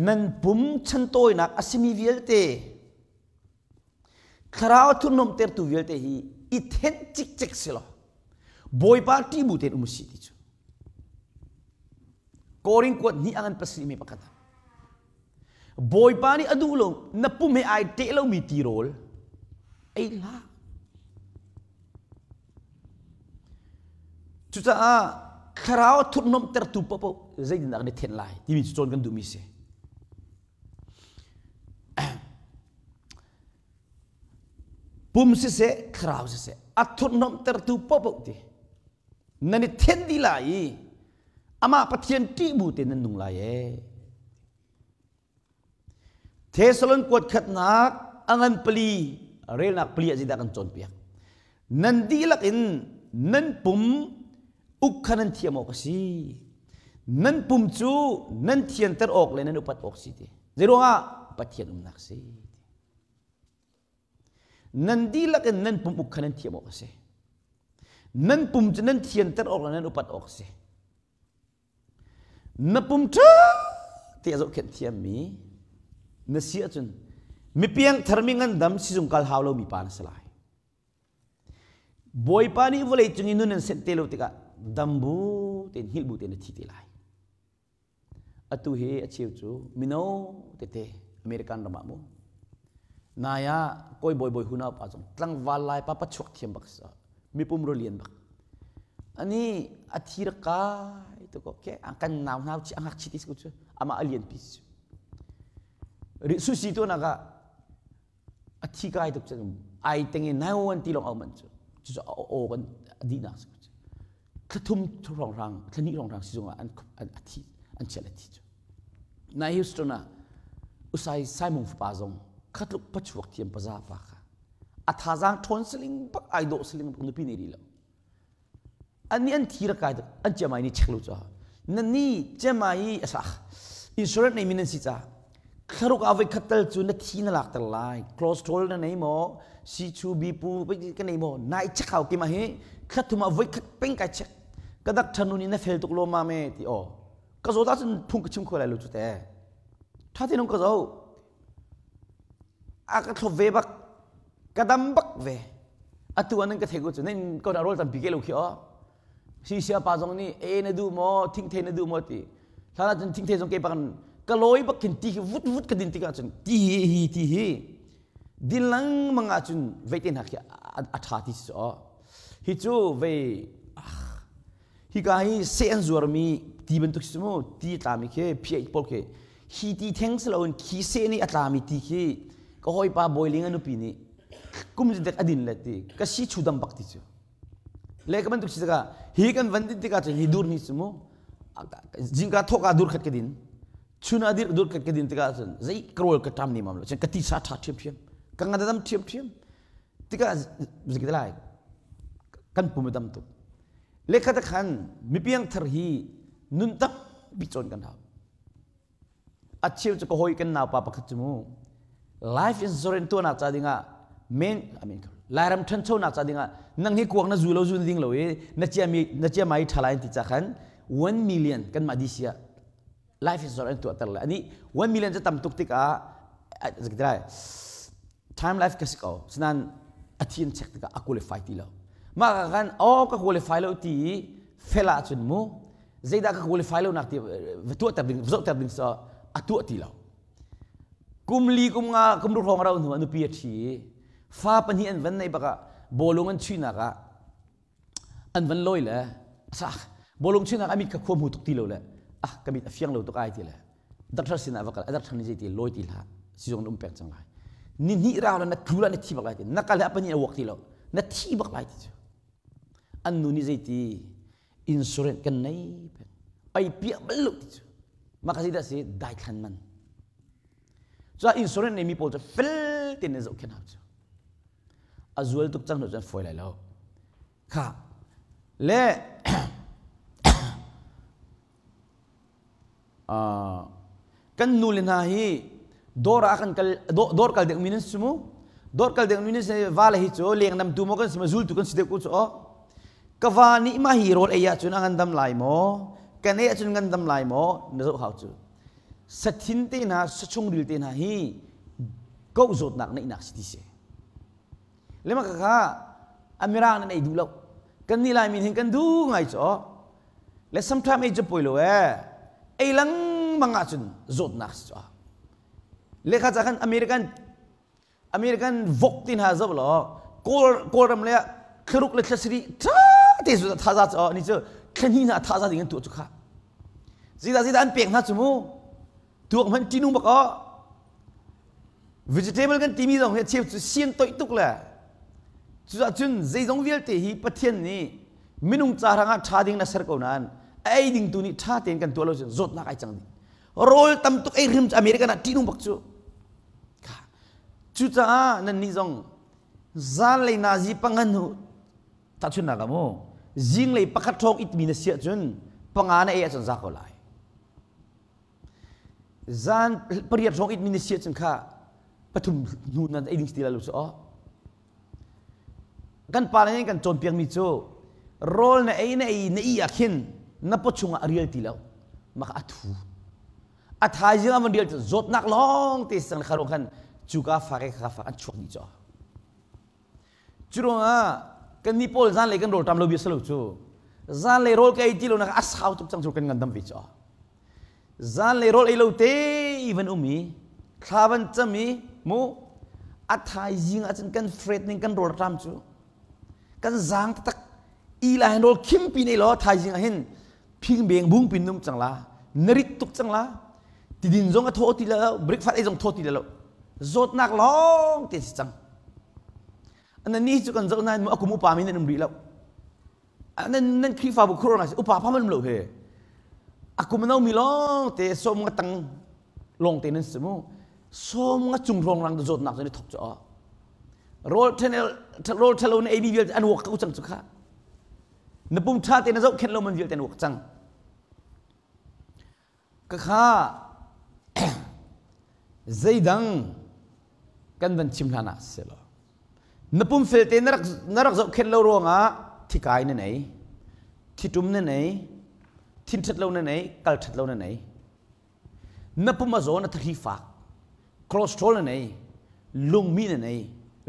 nan pum chantawinak a simi vialte, thlarau thurhnawmtertu vialte hi i thenh cikcek si law Bawipa ṭih bu tein um usih ti cu. Korin kuat hnih a ngan pasarih mi pakhat ah Bawipa nih a duh lo na pum he ai teh lomi tirawl ei hlah. Cucaah thlarau thurhnomhtertu paohpaoh zeitindah kan i thenh lai timi cu cawn kan duhmi si. Pum siseh, thlarau siseh, a thurhnomhtertu paohpaoh ti nan i then dih lai i amah Pathian ṭih bu te nan nung lai ee. Thesalon kuat khatnak a ngan pali relnak pali ah zeidah kan cawnpiak? Nan dihlak in nan pum uk kha nan thiam awk a si. Nan pum cu nan thianter awk le nan upat awk si ti. Zeiruangah Pathian umnak si. Nan dihlak in nan pum uk kha nan thiam awk a si. Nan pum cu nan thianter awk le nan upat awk a si. Na pum ṭha te a zohkhenh thiammi na si ahcun mipiang tharmi ngandam sizung kal hau lomi pa na si lai. Bawipa nih vawlei cung i nun an senh te lo tikah dam bu tein hngilh bu tein na thi te lai. Atu hi a cheu cu mino tete American ram ah mu nai ah kawi bawi bawi hunau pa zong tlangval lai pa pachuak thiam bak sa mipum lian bak ani a thi rak kai to ko ke kan nau nau chi angak chi ti su chu ama alian pi su ri su si to naka a thi kai tuk cun ai teng in nai wan ti long au man chu chu o kan di nak su chu thlathum rong rang thlani rong rang sizung ah an an thi an chial a thi chu na Houston ah usai Simon fapa zong khatluk pachuak thiam paza pa kha a thazang ṭhawn siling bak ai dawh siling bak nupi nei rih lo ani an thi rak kai an chiamai ni check lo cha na ni chiamai asa insurance nei min an si cha thlaruk a voi khat tal cu na thi na lak ter lai cholesterol na nei maw si chu bi pu ka nei maw nai check hau ki ma hi thlathum a voi khat peng kai check ka dak thanu ni na fel tuk lo ma me ti o ka zo da cun phung ka chim kho lai lo chu te tha te nong ka zo a ka thlop ve bak ka dam bak ve atu an ka thei ko cu nen ko na rol tampi ke lo khi o si sia pa zong nih e na du maw thingthei na du maw ti hlan ah cun thingthei zong ke bak ka lawi bak khin ti hi vut vut ka din tikah cun ti hi hi ti hi din lengmang ah cun vei te hna khi a tha ti si o hi cu vei hika hi seh an zuarmi ti bantuk si mu ti tlami khi phiah pawl khi hi ti theng si loin khi seh nih a tlami ti khi ka hawipa boiling a nupi nih kum dek a din le ti ka si chu dam bak ti cu le ka bantuk si tikah hi kan van din tikah cun hi dur ni cu mu jingka thawk ah dur khat ka din chun ah dur khat ka din tikah cun zei ka rawl ka ṭam ni mam lo cun ka ti sa ṭha ṭhiam ṭhiam ka ngan dam ṭhiam ṭhiam tikah zei lai kan pum a dam tuk lekhat khan mipiang thar hi nun tampi cawn kan hau a cheu cu ka hawi kan naupa pakhat cu mu life insurance tuahnak ca dingah main I mean Lairam ṭhanchonak ca dingah nang hi kuak na zu lo zu na ding lo i na ciami na ciamai ṭha lai ti ca khan 1 million kanmah DC ah life insurance tuahter le ani 1 million cu tam tuk tikah time life ka si ko sinan a thi an check tikah a qualify ti lo mah ka khan oh ka qualify lo ti i fel ah cun mu zeidah ka qualify lo nak ti va tuahter ding va zohter ding so a tuah ti lo kum li kum nga kum ru hrawng rau hnu ah nupi a ṭhi i fa pahnih an van nei bakah bawlung an chuihnak ah an van lawi le sa bawlung chuihnak amit kha khua hmu tuk ti lo le ah ka mit a fiang lo tuk ai ti le doctor sin ah va kal a doctor nih zei ti lawi ti hlah sizung na um peng cang lai ni hnih rau la na tlu la na thi bak lai ti na kal le a pahnih a wak ti lo na thi bak lai ti cu an nu nih zei ti insurance kan nei peng ai piah bal lo ti cu mah ka zeidah si daithlan man cu insurance nei mi pawl cu fel tein nan zohkhenh hau cu a zual tuk cang hnu cun fawi lai lo kha le kan nu le hna hi dawr ah kan kal dawr kal deuh mi nan si mu dawr kal deuh mi nan si va le hi cu leng nam tu maw kan si ma zultu kan si deuh ko cu o ka va nih ma hi rawl ei ahcun a ngandam lai maw kan ei ahcun ngandam lai maw na zoh hau cu sathin te hna sachungril te hna hi ko zawtnak neihnak si ti si lema ka kha amirang nan ei duh lo kan nih lai min hin kan duh ngai cu le sometimes ei cu poi lo e ei lengmang ahcun zawtnak si cu le kha ca khan American American vok ti hna zoh law Kawl Kawlram le thlaruk le thlasarih tha te zu thaza cu ni cu thlahnih hna thaza ding an tuah cu kha zida zida an pek hna cu mu tuak hmanh ṭinung bak aw vegetable kan timi zong hi cheu cu sian toih tuk le. Cucun zeizong vialte hi Pathian nih minung ca hrangah ṭha ding na ser ko nain a ei ding tu nih ṭha tein kan tuah lo cun zawtnak ai cang dih. Rawl tam tuk ei hrim cu American ah ṭihnung bak cu. Cucaah nannih zong zanlei nazi pangan hu tahchunhnak ah mu zinglei pakhat ṭhawng itmi na si ahcun panga na ei ahcun za ko lai. Zan pariat hrawng itmi na si ahcun kha pathum hnu nan ei ding si ti lai lo cu aw. Kan pa nih kan cawnpiakmi cu rawl na ei na ei na i ah khin na paw chungah a rial ti lo maka a thu a thaizing ah van rial cu zawtnak lawng te sang kha ruang khan cuka fak e kha fak an chuak dih cu cu ruangah kan nih pawl zanlei kan rawl ṭam lo bia si lo cu zanlei rawl ka ei ti lo nak a sau tuk cang cu kan ngandam ve cu Zanlei rawl ei lo te i van um i thla van cam i mu a thaizing ahcun kan fret ning kan rawl ṭam cu kan zaang taktak i la hin rawl khimpi nei law thaizing ah hin phing beng bung pin num cang la na rit tuk cang la tidin zong a thaw ti lo breakfast ei zong thaw ti lo zawtnak lawng te si cang ana ni cu kan zoh nain mu akum upa mi nan um rih lo Nan nan Khrihfabu khuaruah ngai upa pam an lo he. A kum no mi lawng te som nga tang lawng te nan si mu. Som nga cung rong rang zawtnak cu ni thok chu. Roll channel roll thalo na AB vialte an wak ko cang chu kha. Na pum tha te na zoh khen lo man vialte an wak cang. Ka kha zeidang kan van chim hlan ah si lo na pum felte na rak zohkhenh lo ruangah thikai na nei, thitum na nei, thin ṭhat lo na nei, kal ṭhat lo na nei, na pum a zaw, na thahri fak, cholesterol na nei, lungmi na nei,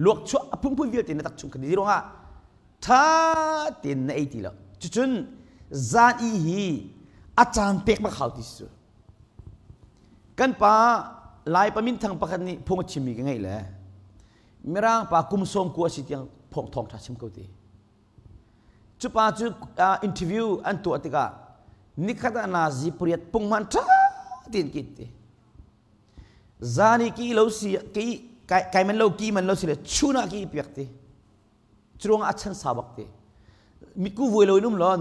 luak chuah a phunphun vialte na tak chung kha ruangah ṭha tein na ei ti lo. Cucun zan i hi a caan pek bak hau ti si cu. Kan pa Lai pa minthang pakhat nih phung a chimmi ka ngeih le Mirang pa kum sawm kua si tiang phawng thawng ṭha chim ko ti. Cu pa cu interview an tuah tikah nikhat ah nazi pariat punghman ṭha tein kit ti. Zan i ki lo si ki kai man lo ki man lo si le chun ah ki piak ti. Curuangah a chan sau bak ti. Mitku vuai lo in um law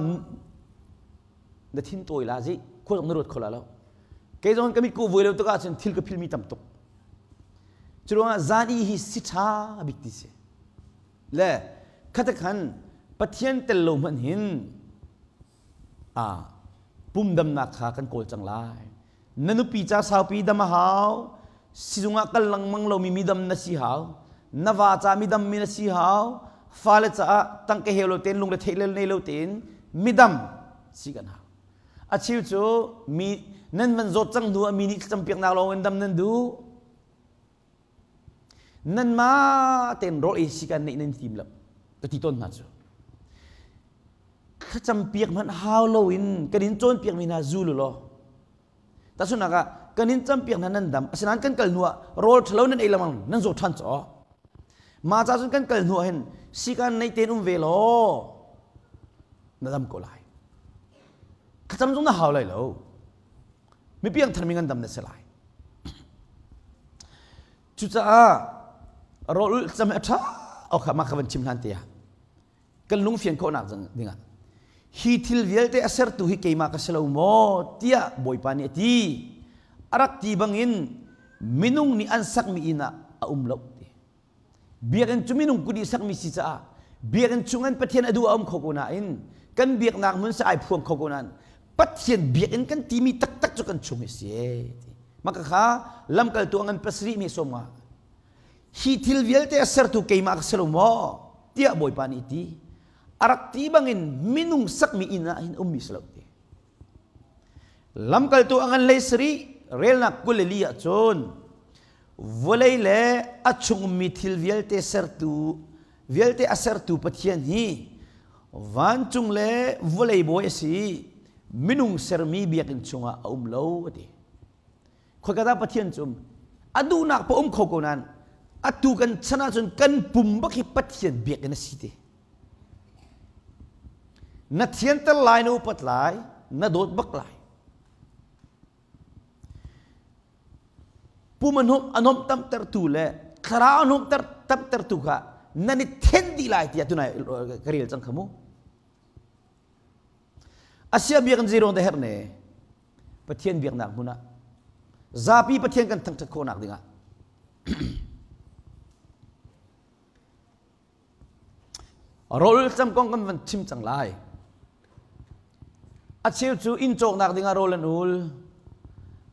na thin tawi la zi khua zong na ruat kho la lo. Kei zong ka mitku vuai lo tikah cun thil ka philmi tam tuk. Curuangah zan i hi si ṭha bik ti si. Le khata khan Pathian tel lo hmanh hin a pum damnak kha kan kawl cang lai. Na nupi ca saupi dam a hau. Sizung ah kal lengmang lomi midam na si hau. Na va ca midam mi na si hau. Fale caah tangka heu lo tein lungre theih le nei lo tein midam si kan hau. A cheu cu mi nan van zawt cang hnu ah mi nih thlacam piaknak lawng in dam nan duh. Nanmah tein rawl ei si kan neih nan tim lo. Ka ti tawn hna cu. Thlacam piak hmanh hau loin kan in cawnpiak mi hna zul u law. Tahchunhnak ah kan in campiak hna nan dam, asinain kan kal hnu ah rawl ṭhalo nan ei lengmang nan zaw ṭhan caw. Mah ca cun kan kal hnu ah hin sikan nei tein um ve law na dam ko lai. Thlacam zong na hau lai lo. Mi piangthar mi ngan dam na si lai. Cucaah rawl ulh cam hi a ṭha awk kha mah kha van chim hlan te ah kan lungfian khawhnak dingah hi thil vialte a sertu hi keimah ka si lo maw tiah Bawipa nih a ti. A rak ti bangin minung nih an sakmi inn ah a um lo ti. Biakinn cu minung kut i sakmi si caah biakinn chungin Pathian a duh a um kho ko nain kan biaknak hmun si ai phuang kho ko nain Pathian biakinn kan timi taktak cu kan chung hi si ti. Maka kha lamkaltu a ngan pasarih mi sawm nga hi thil vialte a sertu keimah ka si lo maw tiah Bawipa nih ti. A rak ti bangin minung sakmi inn ah hin ummi si lo ti. Lamkaltu a ngan hlei sarih relnak 24 ah cun vawlei le a chung ummi thil vialte sertu vialte a sertu Pathian hi vancung le vawlei bawi a si i minung sermi biakinn chungah a um lo a ti. Khoika dah Pathian cu um? A duhnak pa um kho ko nain atu kan chan ahcun kan pum bak hi Pathian biakinn a si ti. Na thianter lai, na upat lai, na dawt bak lai. Pum a nuamh tamtertu le thlarau a nuamh tamtertu kha Nan i then dih lai tiah tunai ka rel cang kha mu. Asia biakinn zeiruang dah herh ne? Pathian biaknak hmun ah zapi Pathian kan thangṭhat khawhnak dingah Rawl cam kong kan van chim cang lai. A cheu cu inn cawknak dingah rawl an ul.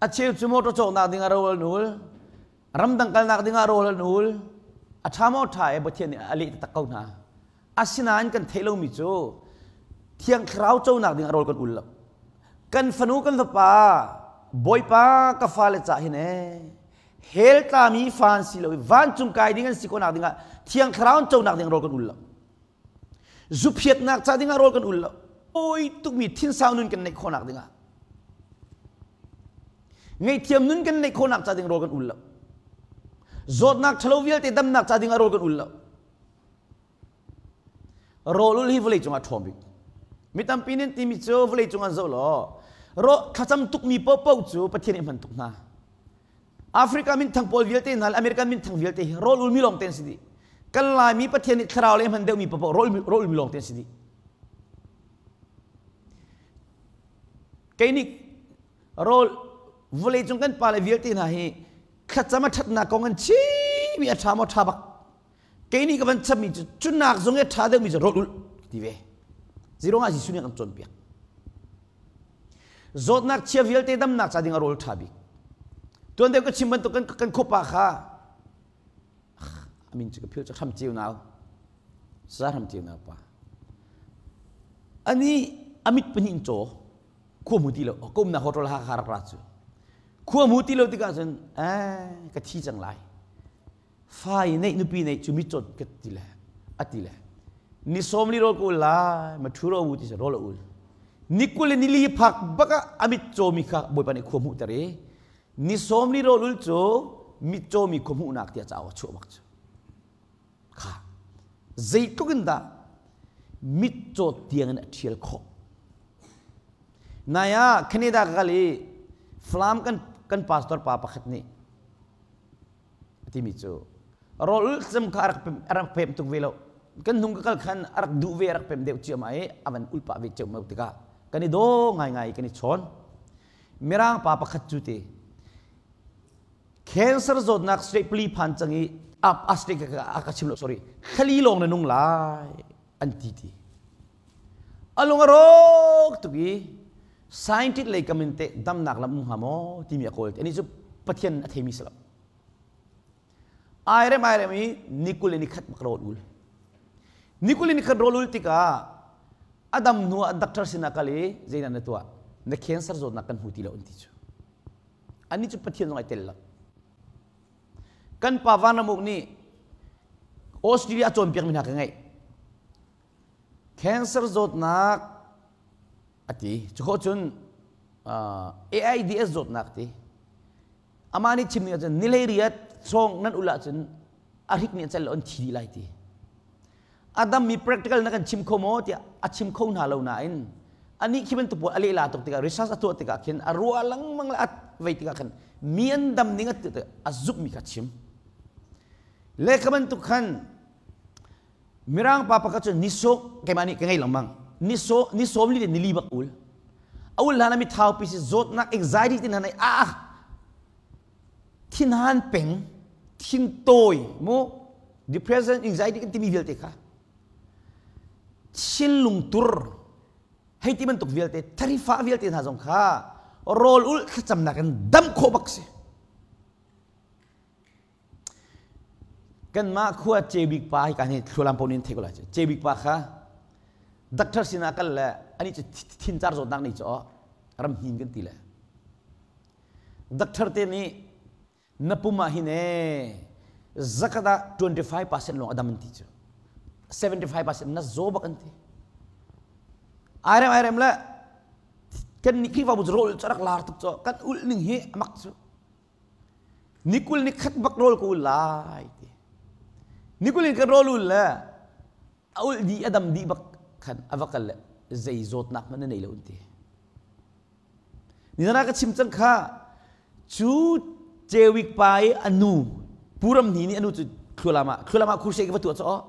A cheu cu motor cawknak dingah rawl an ul. Ramdang kalnak dingah rawl an ul. A ṭha maw ṭha e Pathian nih a leh taktak ko hna. Asinain kan theih lomi cu Thiang Thlarau conak dingah rawl kan ul lo. Kan fanu kan fapa Bawipa ka fale cah hin ee hell tlami fa an si lo i vancung kai ding an si khawhnak dingah Thiang Thlarau an conak ding rawl kan ul lo. Zuphiatnak ca dingah rawl kan ul lo. Oi tukmi thinsau nun kan neih khawhnak dingah ngaihthiam nun kan neih khawhnak ca ding rawl kan ul lo. Zawtnak ṭhalo vialte damnak ca dingah rawl kan ul lo. Rawl ul hi vawlei cungah ṭhawm bik. Mi tampi nih timi cu vawlei cung an zoh law ro thlacam tukmi paohpaoh cu Pathian nih hman tuk hna. Africa minthang pawl vialte hna le American minthang vialte hi rawl ulmi lawng te an si dih. Kan Laimi Pathian nih thlarau le hman deuhmi paohpaoh rawl ulmi lawng te an si dih. Kei nih rawl vawlei cung kan pale vialte hna hi thlacam a ṭhatnak kong an chimi a ṭha maw ṭha bak. Kei nih ka van chapmi cu cunak zong i a ṭha deuhmi cu rawl ulh ti ve. Zeiruangah Jesuh nih a kan cawnpiak. Zawtnak chia vialte damnak ca ding a rawl ṭha bik. Tuan deuh ka chim bantuk kan kan khuapa kha amin cu ka phil cu hram ceu nau. Sa hram ceu nau pa. Ani amit pahnih in caw khua mu ti lo ka umnak hotel ha kha rak ra cu. Khua mu ti lo tikah cun eh ka thi cang lai. Fa i neih nupi neih cu mitcawt ka ti le a ti le ni sawm li rawl ka ul lai ma ṭhu ro wu ti rawl a ul ni 20 le ni li phak bak ah a mit cawmi kha Bawipa nih khua hmuhter i ni sawm li rawl ul cu mit cawmi khua hmuhnak tiah cauk a chuah bak cu kha zeitluk in dah mit cawt tiang in a ṭhial khawh. Nai ah Canada ka kal i Falam kan pastor pa pakhat nih timi cu rawl cem kha a rak pem tuk ve lo. Kan hnung ka kal khan a rak duh ve, a rak pem deuh ciam i a van ul pah ve ceu tikah kan i daw ngaingai, kan i chawn. Mirang pa pakhat cu te cancer zawtnak state pali phan cang i a state a ka chim lo, sorry, thlali lawng na nung lai an ti ti a lung a rawk tuk i scientist lei kam in teh damnak lam um hnga maw timi a kawl. Ani cu Pathian a theimi si lo. Airem airem i ni 21 bak rawl ul, ni 21 rawl ul tikah a dam hnu ah doctor sinah kal i zeidah na tuah, na cancer zawtnak kan hmu ti lo an ti cu. Ani cu Pathian zong ai tel lo. Kan pa Vanramuk nih Australia a cawnpiak mi hna ka ngeih. Cancer zawtnak a ti cu khawh cun AIDS zawtnak ti amah nih chim ning ahcun ni 18 sawng nan ul ahcun a hrik nih a cel lo, an thi dih lai ti. A dammi practical na kan chim kho maw tiah a chim kho hna lo nain anih khi bantuk pawl a lehla tuk tikah, research a tuah tikah khin a ruah lengmang le a vei tikah khan mi an dam ning a zumhmi kha chim le kha bantuk khan. Mirang pa pakhat cu nisawh keimah nih ka ngei lengmang, nisawh ni 40 le ni li bak ul a ul hlan mi thau pi si zawtnak anxiety tin hna a thinhan peng thin tawi mu depression anxiety kan timi vialte kha thinlung tur hei ti bantuk vialte tharifa vialte hna zong kha rawl ul thlacamnak in dam khawh bak si. Kanmah khua Cebik pa hi kan hi thlualam pon in thei ko lai cu. Cebik pa kha doctor sinah kal le ani cu thincar zawtnak nih cu ram hnin kan ti le doctor te nih na pum ah hin ee zakata 25% lawng a dam an ti cu, 75% na zaw bak an ti. Airem airem le kan nih Khrihfabu cu rawl cu rak lar tuk cu kan ulh ning hi amak cu. Ni 21 bak rawl ka ul lai ti. Ni 20 in kan rawl ul le a ul dih a dam dih bak khan a va kal le zei zawtnak hmanh na nei lo an ti. Ni ka chim cang kha cu cewik pa i a nu Puram hni nih a nu cu thlualam ah thlualam ah khurse ka va tuah caw.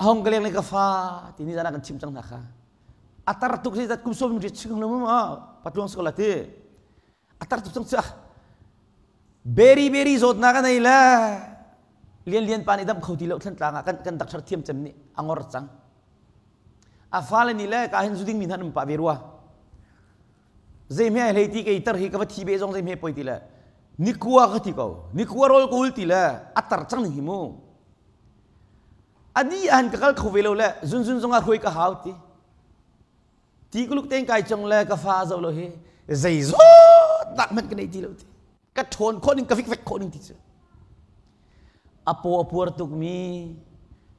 Ahong ka leng le ka fa ti ni zan ah kan chim cang hna kha. Atar tuk si zat kum som ri chung lo ma patluang skola ti. Atar tuk cang cha. Beri beri zawt na ka nei le lian lian pa nih dam kho ti lo thlan tlang ah kan kan doctor thiam cem nih angor cang. A fale nih le ka hin zu ding mi hna um pa ve rua. Zeihme ai hlei ti kei tar hi ka va thi be zong zeihme poi ti le nikua ka ti ko. Nikua rawl ka ul ti le a tar cang ning hi mu. Ani an ka kal kho ve lo le zunzun zong ah hruai ka hau ti. Ti kuluk tein kai cong le ka fa zo lo hi zei zawt nak hmanh ka nei ti lo ti. Ka ṭhawn khawh ning ka vikvek khawh ning ti cu. A paw a puar tuk mi,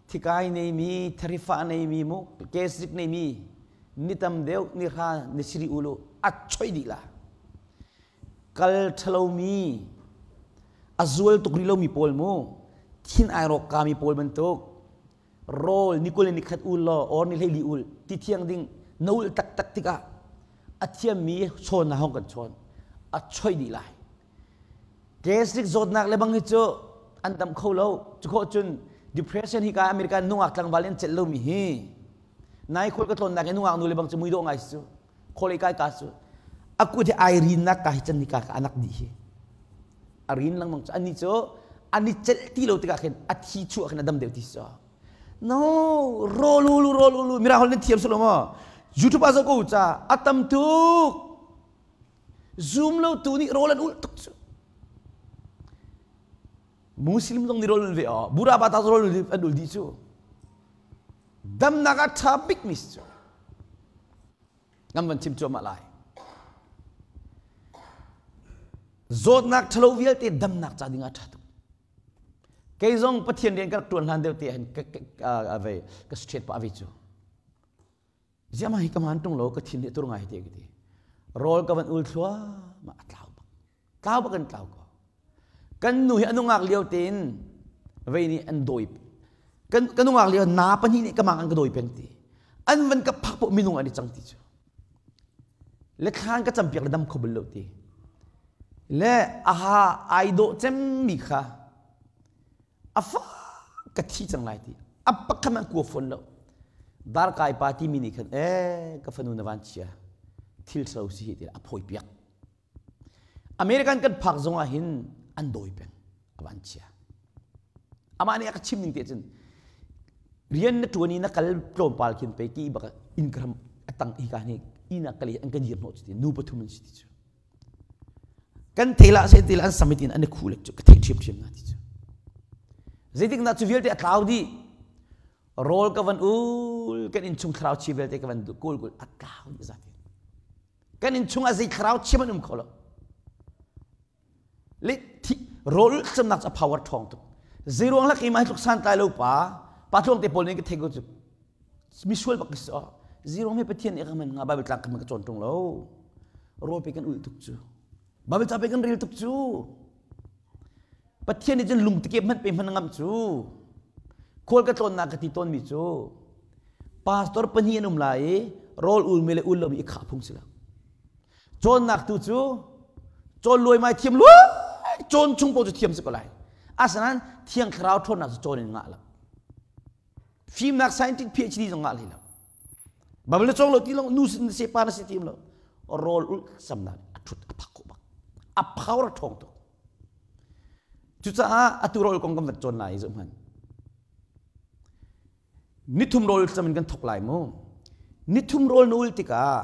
thikai nei mi, tharifa nei mi mu, kesrik nei mi, ni tam deuh ni hra ni siri ulu a choi dih la. Kal ṭhalo mi, a zual tuk rih lomi pawl mu, thin ai rawk ka mi pawl bantuk, rawl ni kul ni khat ul law or ni hleili ul ti thiang ding na ul taktak tikah a thiammi chawn na hong kan chawn a choi dih lai gastric zawtnak le bang hi cu an dam kho lo cu khawh cun depression hi ka American nungak tlangval in celh lomi hi nai khol ka tlawnnak in nungak nu le bang cu mui dawh ngai cu khol kai ka cu akut hi ai rin nak ka hi chan ni ka ka anak dih hi a rin lengmang cu ani cu ani celh ti lo tikah khin a thi chuah khin a dam deuh ti so no rolulu rolulu mira hol nan thiam sulo mo youtube a zo ko cha a tam tuk zoom lo tu nih rol an ul tuk cu muslim zong nih rol ul ve o bura ba ta rol an ul di cu damnak a tha bik mi cu Ngam van chim cuahmah lai. Zawtnak ṭhalo vialte damnak ca ding ah ṭha tuk. Kei zong Pathian rian ka rak ṭuan hlan deuh te hin ka ve ka straight pah ve cu. Ziama hi ka man ṭung lo ka thin hi tur ngai te ka ti. Rawl ka van ul thluahmah a tlau bak. Tlau bak in tlau ko. Kan nu hi a nungak lio tein vei nih an dawi. Kan ka nungak lio na pahnih nih ka mang an ka dawi peng ti. An van ka phak poh minung an i cang ti cu. Le thlan ka campiak le dam kho bal lo ti. Le aha ai dawh cemmi kha a fa ka thi cang lai ti. A pakhat an kua fawn lo. Darkai pa timi nih khan eh ka fanu na van chia thil so si hi ti a phawi piak. American kan phak zong ah hin an dawi peng a van chia. Amah nih a ka chim ning te cun rian na tuan i na kal tlawmpal khin pei ki bak inn ka ram a tang hi ka ni inn ah kal i an ka dir hnawh cu ti nu pathum an si ti cu. Kan thela se tela an summit in an i khu lek cu ka theih ṭhiamṭhiam na ti cu. Zeitik na cu vialte a tlau dih. Rawl ka van ul kan innchung thlarau chi vialte ka van kul kul a tlau dih zat in. Kan innchung ah zei thlarau chim an um kho lo. Le thi rawl camnak cu a power ṭhawng tuk. Zeiruang lak i mai tluk santlai lo pa pa tluang te pawl nih ka thei ko cu misual bak si oh zeiruang he Pathian nih ka man nga Bible tlang ka cawn ṭung lo. Rawl pe kan ul tuk cu. Bible ca pe kan rel tuk cu. Pathian nih cun lungtikep hmanh pe hmanh ngam cu. Khual ka tlawnnak ka ti tawnmi cu pastor pahnih an um lai i rawl ulmi le ul lomi i khah phung si lo. Cawnnak tu cu cawn luai mai thiam luai cawn chung paoh cu thiam si ko lai. Asinain Thiang Thlarau ṭhawnnak cu cawn in ngah lo. Fimnak scientific PhD zong ngah hlei lo. Bible na cawng lo ti lo nu na se pa na si ti lo. Rawl ul samnak a ṭhut a phak khawh bak. A power a ṭhawng tuk. Cucaah atu rawl kong kan van cawn lai zoh hmanh. Nithum rawl cam in kan thok lai mu. Nithum rawl na ul tikah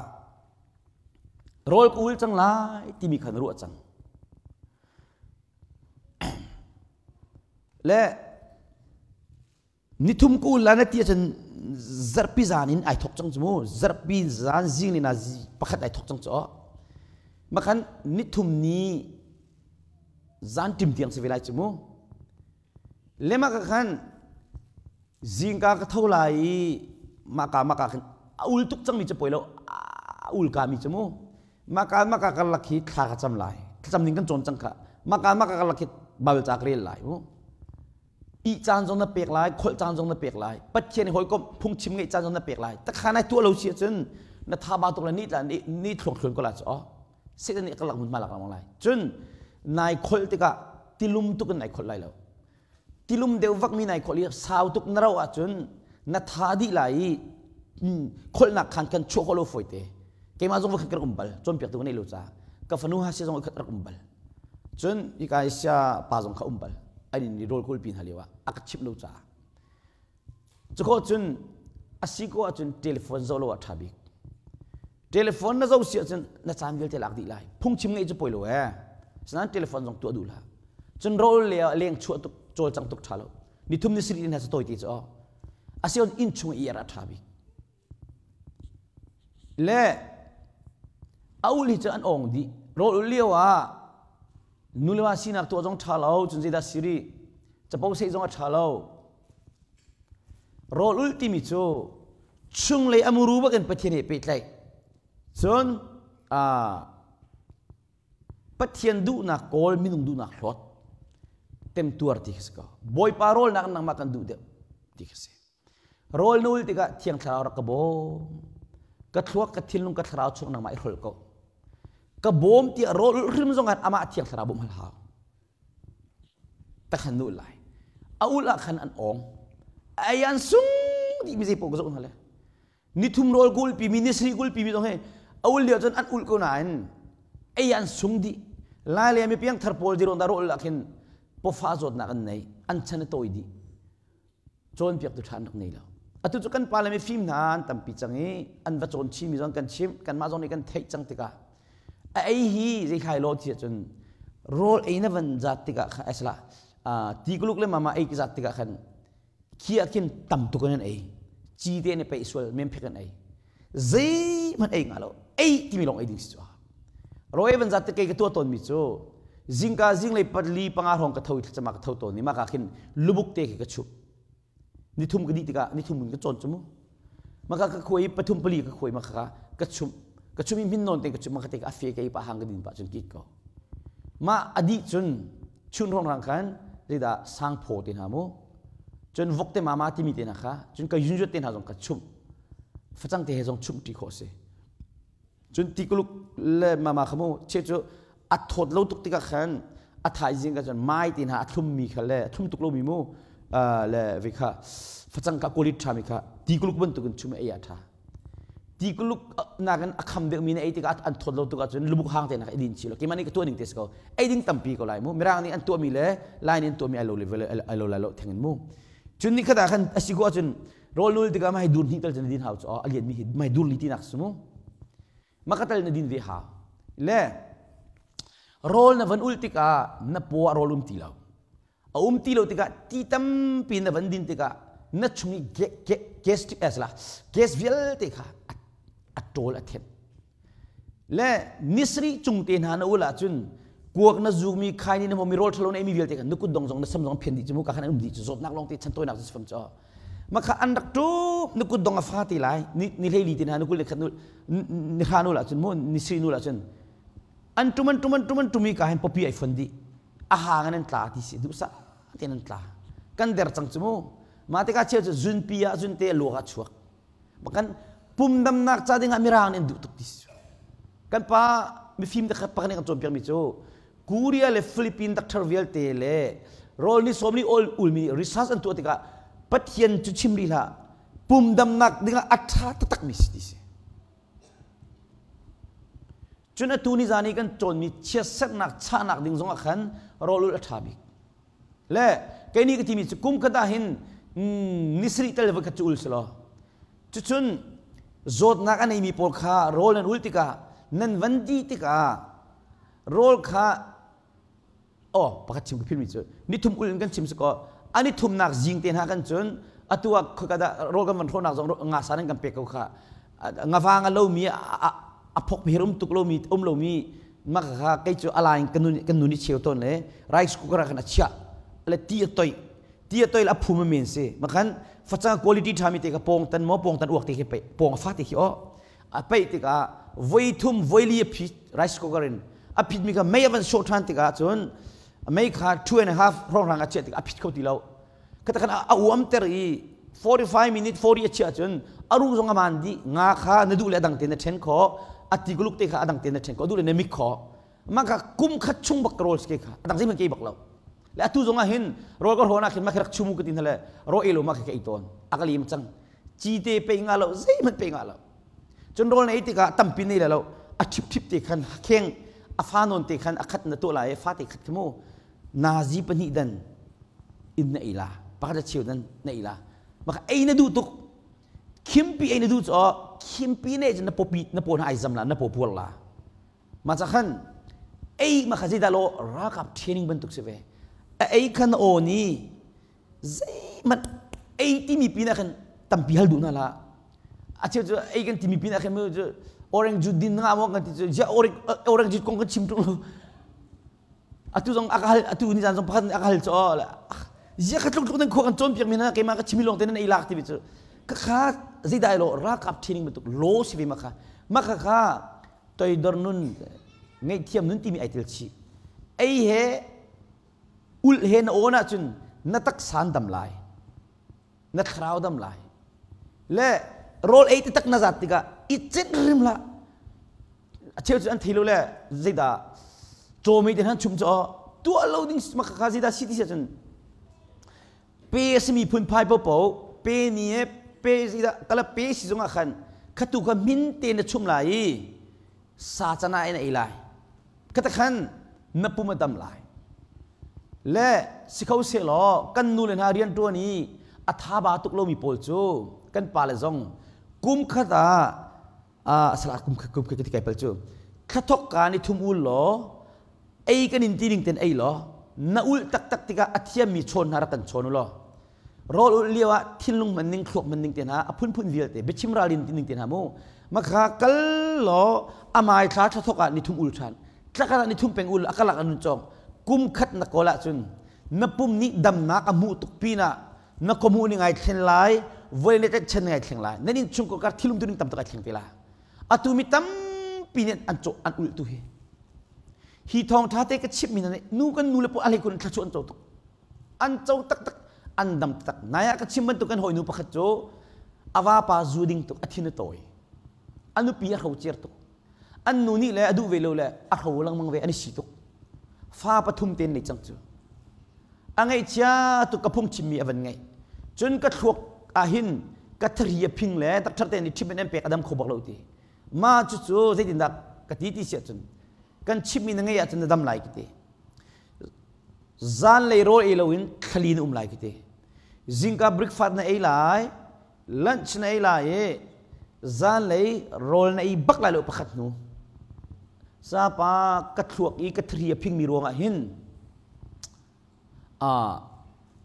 rawl ka ul cang lai timi kha na ruah cang. Le Nithum ku la na ti ahcun zarhpi zan in ai thok cang cu mu. Zarhpi zan zing ni na pakhat ai thok cang cu. Makhan nithum ni zan tim tiang si ve lai cu mu. Lema ka khan zingka ka tho lai i maka maka khan a ul tuk cangmi cu poi lo a ul ka mi cu mu. Maka maka ka lak hi thla ka cam lai. Thlacam ning kan cawn cang kha. Maka maka ka lak hi Bible ca ka rel lai mu. Ih caan zong na pek lai, kholh caan zong na pek lai, Pathian i hawikom phungchim ngeih caan zong na pek lai. Takha nai tuah lo si ahcun na thaba tuk le ni tla ni thluang thluan ko lai cu. Satan nih ka lak hmunhma lak lengmang lai. Cun nai kholh tikah tilum tuk in nai kholh lai lo. Tilum deuh vak mi nai kholh i sau tuk na rauh ahcun Na tha dih lai i kholnak khan kan chuah ko lo foi te. Keimah zong vakhat ka rak um bal, cawnpiaktu ka neih lo caah. Ka fanu ha sia zong khat rak um bal. Cun hika i sia pa zong kha um bal. An in rawl kawl pi hna lio ah a ka chimh lo caah. Cukhawh cun a si ko ahcun telephone zoh lo ah ṭha bik. Telephone na zoh si ahcun na caan vialte lak dih lai. Phungchim ngeih cu poi lo ee. Sinain telephone zong tuah duh hlah. Cun rawl le ah leng chuah tuk cawlcang tuk ṭha lo. Nithum ni sarih hna cu tawi te cu aw. Asian inn chung i er a ṭha bik. Le a ul hi cu an awng dih. Rawl ul lio ah nu le va sinak tuah zong ṭha lo, cun zeidah siri capo seh zong a ṭha lo. Rawl ulh timi cu chunglei a muru bakin Pathian he pehtlaih. Cun Pathian duhnak kawl, minung duhnak hlawt. Temtuar ti khi si ko. Bawipa rawl nak nangmah kan duh deuh ti khi si. Rawl na ul tikah Thiang Thlarau rak ka bawm. Ka thluak, ka thinlung, ka thlarau chung nangmah i hrol ko. Ka bawm tiah rawl ulh hrim zong ah amah Thiang Thlarau bawmh hal hau. Tak han ul lai. A ul ah khan an awng. Ai an sung dih mi zei paoh ka zoh hna le. Nithum rawl kul pi mi nisri kul pi mi zong hi a ul lio cun an ul ko nain ei an sung dih. Lai le mi piang thar pawl diron da rawl ah khin pawfa zawtnak an nei. An chan a tawi dih. Cawnpiaktu ṭha an rak nei lo. Atu cu kan pa le mifim hna an tampi cang i an va cawn chimi zong kan chimh, kanmah zong nih kan theih cang tikah a ei hi zeihlai law ti ahcun rawl ei na van zat tikah khan asala ti kuluk le mama ei zat tikah khan khi ah khin tam tuk in an ei ci te in peih sual mem phek an ei zeihmanh ei nga lo ei timi lawng ei ding si cu rawl ei van zat te kei ka tuah tawn mi cu zingka zinglei pali panga hrawng ka tho i thlacam ah ka tho tawn i mah ka khin lubuk te khi ka chup nithum ka dih tikah nithum in ka cawn cu mu maka ka khuai pathum pali ka khuai maka ka ka chum ka chum i min nawn te ka chum maka te ka afe ka i pa hang ka din pa cun kit ko ma adi cun chun rong rang khan zeidah sangphaw te hna mu cun vok te mama timi te hna kha cun ka yunjut te hna zong ka chum facang te he zong chum ti khawh si cun tikuluk le mama kha mu che cu a thawt lo tuk tikah khan a thaizing ka cun mai te hna a thlummi kha le a thlum tuk lomi mu le ve kha facang ka quality ṭha mi kha tikuluk bantukin chum ei a ṭha tikuluk nakin a kham deuhmi na ei tikah an thawt lo tuk ahcun lubuk hang te nak i din chi lo keimah nih ka tuah ning te si ko ei ding tampi ko lai mu mirang nih an tuahmi le lai nih an tuahmi ai lo le ai lo lai lo thengin mu cun ni khat ah khan a si ko ahcun rawl nul tikah mai dur hnih tal cun din hau cu a lian mi hi mai dur li ti nak si mu makatal na din ve hau le rawl na van ul tikah na paw ah rawl um ti lo a um ti lo tikah ti tampi na van din tikah na chung i gastric as la gas vialte kha a ṭawl a thep Le nisri cung te hna na ul ahcun kuak na zukmi khaini na hmomi rawl ṭhalo na eimi vialte kha na kut dong zong na sam zong phian dih cu mu ka khan an um dih cu zawtnak lawng te chantawinak cu sifam cu makha an rak ṭup na kut dong a fa te lai ni ni hleili te hna na kul le khat nul ni hra nul ahcun mu ni sri nul ahcun an ṭum an ṭum an ṭum an ṭum i ka hin popi ai fon dih a hang in an tla ti si duhsah tein an tla kan der cang cu mu mah tikah cheu cu zunpi ah zunte luak ah chuak kan pum damnak ca dingah mirang nih an duh tuk ti si kan pa mifim te khat pakhat nih kan cawnpiak mi cu Korea le Philippine doctor vialte le rawl ni sawm li ol ulmi research an tuah tikah Pathian cu chim rih hlah pum damnak dingah a ṭha taktak mi si ti si cun atu ni zan i kan cawnmi chiatserhnak chahnak ding zongah khan rawl ul a ṭha bik Le kei nih ka timi cu kum khat ah hin ni sarih tal voikhat cu ul si law cucun zawtnak a neimi pawl kha rawl nan ul tikah nan van di tikah rawl kha oh pakhat chim ka philmi cu nithum ul in kan chim si kaw ani thumnak zing te hna kan cun atu ah khoika dah rawl kan van hrawnak zong nga sa nan kan pek ko kha ngavang a lomi a phok hir um tuk lomi um lomi maka kha kei cu alain kan nun kan nun i cheu tawn le rice cooker ah khan a chiah le ti a toi ti a toi le a phum men si makhan facang quality thami te ka pong tan mo pong tan uak te khi pe pong a fa te khi o a pe tikah voi thum voi li a phit rice cooker in a phit mi kha mei a van sawh than tikah cun mei kha 2.5 hrong rang a chiah tikah a phit kho ti lo kata kan a uam ter i 45 minute 40 a chiah cun a ru zong a man dih nga kha na duh le adang te na then kho a ti guluk te kha adang te na then kho duh le na mik kho mah kha kum khat chung bak ka roll ke kha adang zeihmanh ke bak lo. Le atu zong ah hin rawl ka hrawn ah khin ma rak chumu ka ti hna le ro elo ma ka ei tawn. A ka lim cang. Cite pe nga lo, zeihmanh pe nga lo. Cun rawl na ei tikah tampi nei lo, a ṭhip ṭhip te khan kheng a fa nawn te khan a khat na tuah lai, fa te khat khi mu nazi pahnih dan in na ei la, pakhat le cheu dan na ei la. Maka ei na duh tuk, khimpi ei na duh cu khimpi ne cun na popi na paw na ai zam la, na paw puar la. Ma ca khan ei ma kha zeidah lo ralkap training bantuk si ve. A ei khan aw ni zeihmanh ei timi pin ah khan tampi hal duh hna hlah. A cheu cu ei kan timi pin ah khan cu orange juice din nga maw kan ti cu ziah orange juice kong kan chim ṭung lo. Atu zong a ka hal atu ni zan zong pakhat nih a ka hal cu ziah kha tluk tluk nan khua kan cawnpiak mi hna keimah ka chimi lawng te nan ei lak timi cu ka kha zeidah lo ralkap training bantuk law si ve ma kha ma kha kha toidor nun ngaihthiam nun timi ai tel chih. Ei he ulh he na awn ahcun na taksa an dam lai, na thlarau dam lai. Le rawl ei taktak na zat tikah i cenh rim hlah. A cheu cu an thei lo le zeidah cawmei te hna chum cu tuah lo ding kha zeidah si ti si ahcun pe a simi phunphai paohpaoh pe ni e pe zeidah kala pe si zongah khan khatu kha min te na chum lai i sa cana in a ei lai. Kata khan na pum a dam lai. Le si kho sehlaw kan nu le hna rian ṭuan i a thaba tuk lomi pawl cu kan pa le zong kum khat ah asala kum khat kum khat ka ti kai pal cu thlathok ka ni thum ul law ei kan in ti ning ten ei law na ul taktak tikah a thiammi chawn hna rak kan chawn u law rawl ulh lio ah thinlung man ning thluak man ning te hna a phunphun vialte biachim ralrin ti ning te hna mu makha kal law amai thla thla thok ah ni thum ul than tlakar ah ni thum peng ul akalak anun chong kum khat na kawl ah cun na pum nih damnak a hmuh tuk pinah na komu ni ngai thlen lai voi le chen ngai thleng lai nan in chung ko kar thilum tu ning tam tuk ai thleng te la atu mi tampi nih an cawh an ulh tu hi hi thawng tha te ka chim mi na nu kan nu le pu alei kun thla chu an co tuk An co taktak, an dam taktak. Nai ah ka chim bantuk kan hawinu pakhat cu a vapa zu ding tuk, a thin a tawi. A nupi a hrocer tuk. An nu nih le a duh ve lo le a hro lengmang ve, an i si tuk. Fa pathum ten nei cang cu. A ngaihchia tuk ka phung chimmi a van ngaih. Cun ka thluak ahhin ka thari a phing le doctor te nih treatment an pek a dam kho bak lo ti. Ma cucu zeitindah ka ti ti si ahcun kan chimmi na ngeih ahcun na dam lai ka ti. Zanlei rawl ei loin thlali na um lai ka ti. Zingka breakfast na ei lai, lunch na ei lai i zanlei rawl na ei bak lai lo pakhat hnu. Sapa ka thluak i ka thri a phingmi ruangah hin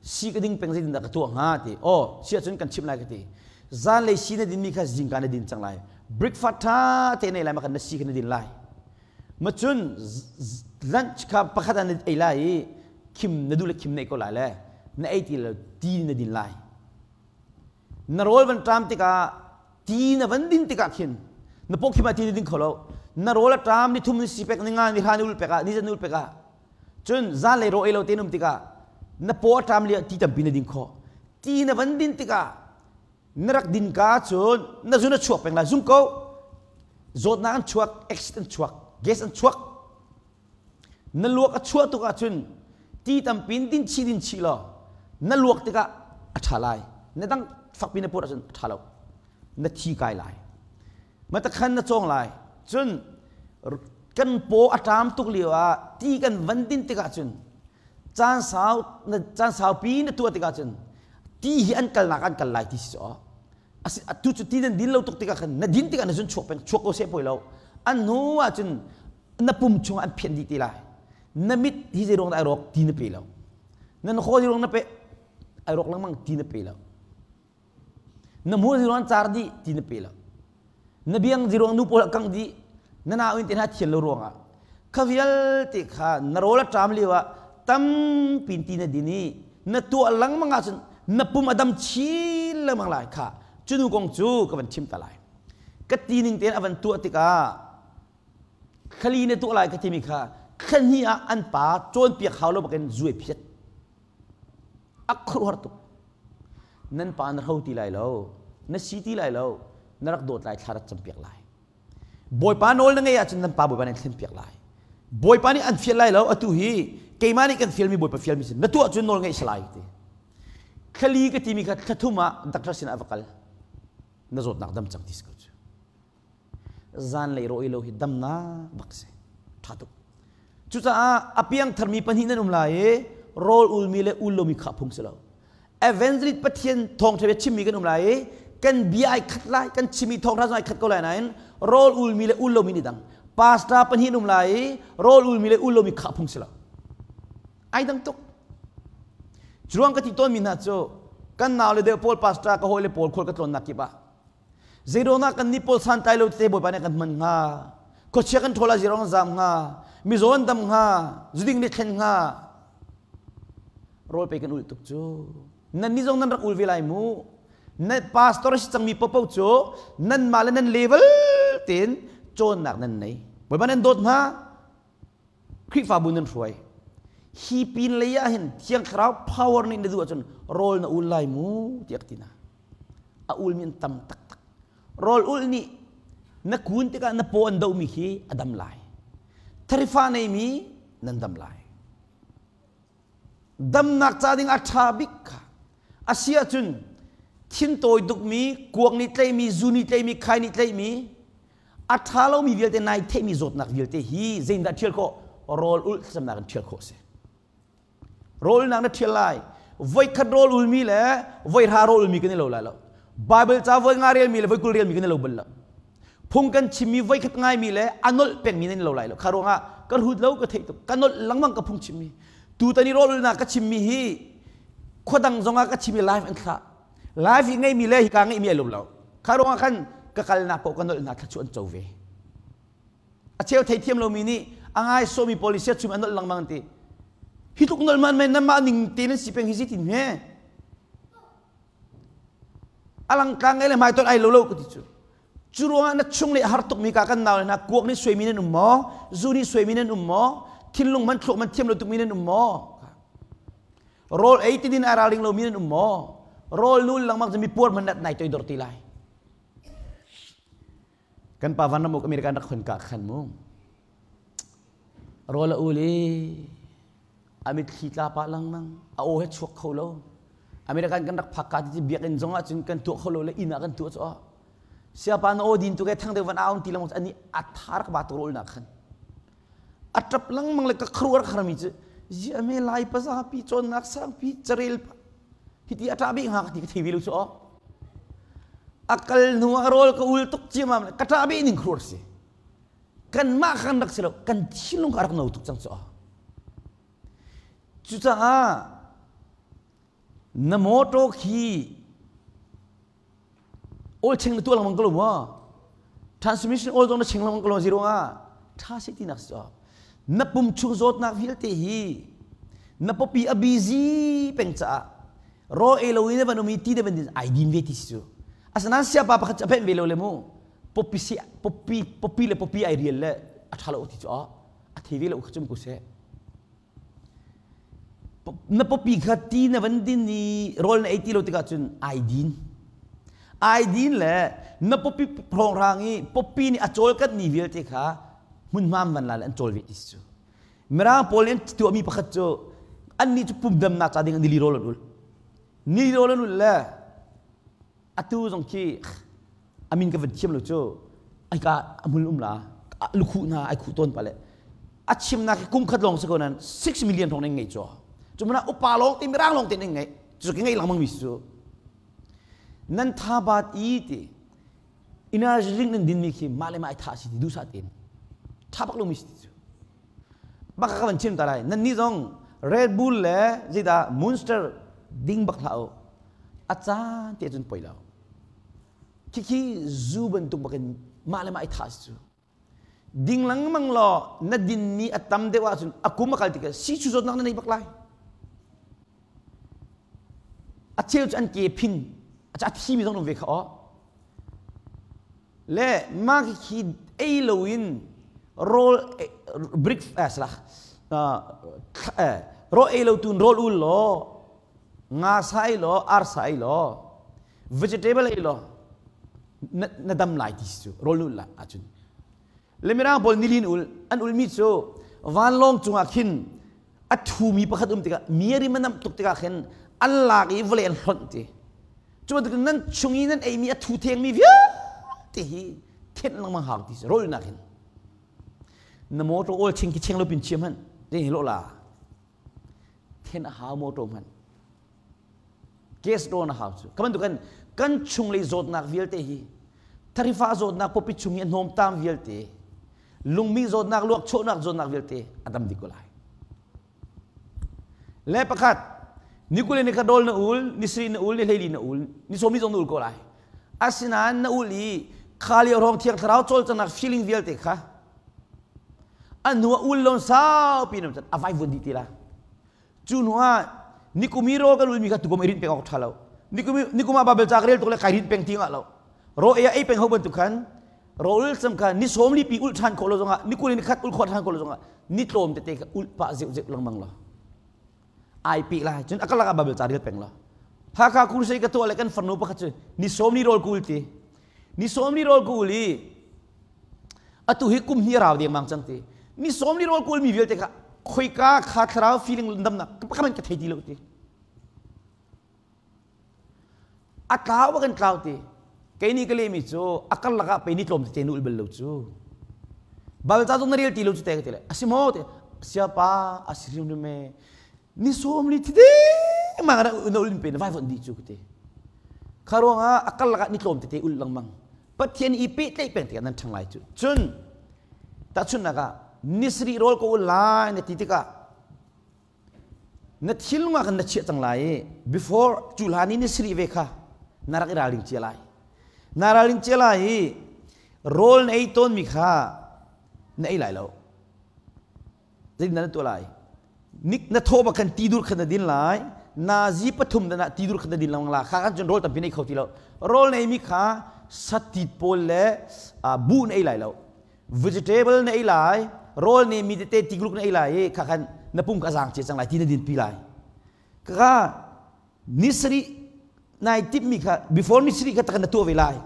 si ka ding peng zeitindah ka tuah hnga ti. Oh, si ahcun kan chimh lai ka ti. Zanlei si na dinmi kha zingka na din cang lai. Breakfast ṭha te na ei lai ma khan na si kha na din lai. Macun lunch kha pakhat ah na ei lai i khim na duh le khim na ei ko lai le na ei ti lo ti na din lai. Na rawl van ṭam tikah ti na van din tikah khin na paw khim ah ti na ding kho lo. Na rawl a ṭam ni thum ni si pek ni nga ni hra ni ul pek ah ni zan ul pek ah cun zanlei rawl ei lo tein um tikah na paw a ṭam lio ti tampi na ding khawh. Ti na van din tikah na rak din ka cun na zun a chuak peng lai zum ko zawtnak an chuak acid an chuak gas an chuak na luak a chuah tuk ahcun ti tampin din chi din chi law na luak tikah a ṭha lai na dang fakpi na put ahcun a ṭha lo na thi kai lai matakhan na cawng lai cun kan paw a ṭam tuk lio ah ti kan van din tikah cun caan sau na caan saupi na tuah tikah cun ti hi an kalnak an kal lai ti si cu asi tu cu ti nan din lo tuk tikah khan na din tikah na zun chuak peng chuak ko seh poi lo an hnu ah cun na pum chung an phian dih ti lai na mit hi zei ruang dah ai rawk ti na pe lo na khaw zei ruang na pe ai rawk lengmang ti na pe lo Na hmur ziruang car dih ti na pe lo. Na biang ziruang nu pawl kang dih na nau in te hna thian lo ruangah kha vialte kha na rawl a ṭam lio ah tampi ti na din i na tuah lengmang ahcun na pum a dam chin lengmang lai kha cu nu kong cu ka van chim ta lai. Ka ti ning tein a van tuah tikah thlali na tuah lai ka timi kha thla hnih ah an pa cawnpiak hau lo bakin zuai phiat. A khuaruahhar tuk. Nan pa na hro ti lai lo, na si ti lai lo, na rak dawt lai, thla rak campiak lai. Bawipa nawl na ngeih ahcun nan pa Bawipa nan thlenpiak lai. Bawipa nih an fial lai lo atu hi keimah nih kan fialmi Bawipa fialmi si na tuah cun nawl ngeih si lai ti. Thlali ka timi kha thlathum ah doctor sinah a va kal. Na zawtnak dam cang ti si ko cu. Zan lei rawh i lo hi damnak bak si. Tha tuk. Cucaah a piang tharmi pahnih nan um lai i rawl ulmi le ul lomi kha phung si lo. Evangelist Pathian thawngṭha bia chimmi kan um lai i kan bia ai khat lai, kan chimmi thawngṭha zong ai khat ko lai nain rawl ulmi le ul lomi nih dang. Pastor pahnih an um lai i rawl ulmi le ul lomi kha phung si lo. Ai dang tuk. Curuang ka ti tawnmi hna cu kan nau le deuh pawl pastor ka hawi le pawl khual ka tlawnnak kip ah Zeiruangah kan nih pawl santlai lo tete Bawipa nih kan hman hnga? Khuachia kan ṭhawl ah zeiruang an zaam hnga? Mizaw an dam hnga? Zuding nih thlen hnga? Rawl pei kan ulh tuk cu. Nan nih zong nan rak ul ve lai mu. Na pastor a si cangmi paohpaoh cu nanmah le nan level tein cawnnak nan nei. Bawipa nan dawt hna. Khrihfabu nan hruai. Hi pin lei ah hin Thiang Thlarau power nih na duh ahcun rawl na ul lai mu tiah ka ti hna. A ulmi an tam taktak. Rawl ul nih na kun tikah na paw an dohmi khi a dam lai. Tharifa neimi nan dam lai. Damnak ca ding a ṭha bik kha a si ahcun thintawi tukmi, kuak nih tleimi, zu nih tleimi, khai nih tleimi, a ṭha lomi vialte nai theihmi zawtnak vialte hi zeitindah ṭhial khawh rawl ulh thlacamnak in ṭhial khawh a si rawlnak na ṭhial lai voikhat rawl ulmi le voihra rawl ulmi kan i lo lai lo Bible ca voi nga relmi le voi 20 relmi kan i lo bal lo phung kan chimmi voikhat ngaimi le a nolh pengmi nan i lo lai lo kha ruangah ka hrut lo ka theih tuk ka nolh lengmang ka phung chimmi tutan i rawl ulnak ka chimmi hi khuadang zongah ka chimmi live an thlah live i ngeimi le hika ngeimi ai lo lo kha ruangah khan ka kalnak paoh ka nolh hna thla chu an co ve a cheu theithiam lomi nih a ngai sawmi policy chum an nolh lengmang ti hi tluk nolh man men nan mah ning te nan si peng hi si tin he alangtlang ngai le hmai ton ai lo lo ka ti cu cu ruangah na chung le har tuk mi ka kan nau hna kuak nih suaimi nan um maw zu nih suaimi nan um maw thinlung man thluk man thiam lo tuk mi nan um maw Rawl ei ti din ai ralring lomi nan um maw? Rawl nul lengmang cu mi puar hmanh nat nai toidor ti lai. Kan pa van ramuk American rak khon ka khan mu. Rawl a ul i a mitthli tla pa langmang a aw he chuak kho lo. American kan rak phak ka ti biakinn zong ah cun kan tuah kho lo le inn ah kan tuah cu siapa na aw din tu ke thang deuh van aun ti lang ani a thar ka ba tu rawl na khan a ṭap lengmang le ka khuaruah kharmi cu ziah me lai pazapi cawnnak sangpi carel hiti a ṭah bik hnga ka ti ka thei ve lo cu aw a kal hnu ah rawl ka ul tuk ciamam ka ṭah bih ning khuaruah si kanmah kan rak si lo kan thinlung ka rak no tuk cang cu aw cucaah na motor khi Oil cheng na tuah lengmang ko lo maw? Transmission oil zong na cheng lengmang ko lo zero ah tha si ti nak si na pum chung zawtnak vialte hi na popi a busy peng caah raw ei lo in van um i ti de van din ai din ve ti si cu asinain siapa pakhat cu a phenh ve lo le mu popi si popi popi le popi ai rial le a tha lo ti cu a thei ve lo kha cum ko seh Na pawpi kha ti na van din i rawl na ei ti lo tikah cun ai din. Ai din le na pawpi hrawnghrang i pawpi nih a cawl kanh mi vialte kha hmunhma an van la le an cawl ve ti si cu. Mirang pawl nih an tuahmi pakhat cu annih cu pumdamnak ca ding ah nili rawl an ul. Nili rawl an ul le atu zong khi a min ka van thiam lo cu ai ka a hmul um la lukhuh hna ai khuh tawn pa le a chimnak hi kum khat lawng si ko nan 6 million hrawng nan ngei cu cu mana upa lawng te mirang lawng te nan ngei cu ka ngei lengmang mi si cu nan tha bat i ti energy drink nan din mi khi mah le mah ai tha si ti duhsah tein tha bak lo mi si ti cu bak ka van chim ta lai nan ni zong Red Bull le zeidah Monster ding bak hlah u a caan te cun poi lo Khikhi zu bantuk bakin mah le mah i thah si cu. Ding lengmang law na dinmi a tam deuh ahcun a kum a kal tikah si cu zawtnak na nei bak lai. A cheu cu an ke phin a thimi zong um ve kha aw. Le mah khi ei loin rawl brick eh salah rawl ei lo tun rawl ul law nga sa ei law ar sa ei law vegetable ei law na dam lai ti cu rawl ul la ahcun le mirang pawl nilin ul an ulmi cu Vanlawng cungah khin a thumi pakhat um tikah mi rim a namh tuk tikah khin an lak i vawlei an hlonh ti. Cu bantuk nan chung i nan eimi a thu thengmi vialte hi thenh lengmang hau ti si rawlnak hin. Na motor oil ching ki cheng lo pin chiam hmanh te hi lo la. Then a hau motor hmanh. Gas rawn a hau cu. Ka bantuk kan kan chunglei zawtnak vialte hi tharifa zawtnak pawpi chung i a hnawmtam vialte lungmi zawtnak luak chawhnak zawtnak vialte a dam dih ko lai. Le pakhat nikule ni kha dol na ul ni sri na ul ni hleili na ul ni sawmi zong na ul ko lai. Asinain na ul i kha lio hrawng thiang thlarau cawlcanghnak feeling vialte kha a hnu ah ul lon saupi na a vai vun dih ti la. Cu hnu ah nikum i rawl kan ulmi kha tukum i rinh peng awk ṭha lo. Nikum ah Baibal ca ka rel tuk le kai rinh peng ti ngah lo. Raw ei ah ei peng ho bantuk khan rawl cam kha ni sawm li pi ulh ṭhan khawh lo zongah ni 20 ni khat ulh khawh ṭhan khawh lo zongah ni tlawm tete kha ulh pah zeuh zeuh lengmang lo. Ai pi lai cun a karlak ah Baibal ca rel peng lo. Hakha crusade ka tuah le kan farnu pakhat cu ni sawm li rawl kul ti. Ni sawm li rawl kul i atu hi kum hnih rau dengmang cang ti ni sawm li rawl kawl mi vialte kha khoika kha thlarau feeling damnak ka ka thei ti lo ti a tlau ba kan tlau ti kei ni ka le mi cu a karlak ah pe ni tlawm te nu ul bal lo cu bal ca zong na rel ti lo cu te ka ti le asi maw te siapa asi rim rim me ni sawm li thi ding ma na ul pe na vai von di cu ka ti kha ruangah a karlak ah ni tlawm tete ul lengmang Pathian i pehtlaih peng tikah nan ṭhang lai cu. Cun tahchunhnak ah nisarih rawl ka ul lai na ti tikah na thilnung ah khan na chiah cang lai i before cu hlan i nisarih ve kha na rak i ralring cia lai. Na ralring cia lai i rawl na ei tawnmi kha na ei lai lo. Zeitindah na tuah lai? Nik na thaw bak khan ti dur khan na din lai. Nazi pathum dan ah ti dur khan na din lengmang la. Kha kan cun rawl tampi na ei kho ti lo. Rawl na eimi kha satit pawl le bu na ei lai lo. Vegetable na ei lai. Rawl na eimi tete tigluk na ei lai i kha khan na pum kha a zaang cia cang lai ti na din pi lai. Kha nisarih nai timmi kha before nisarih kha takan na tuah ve lai.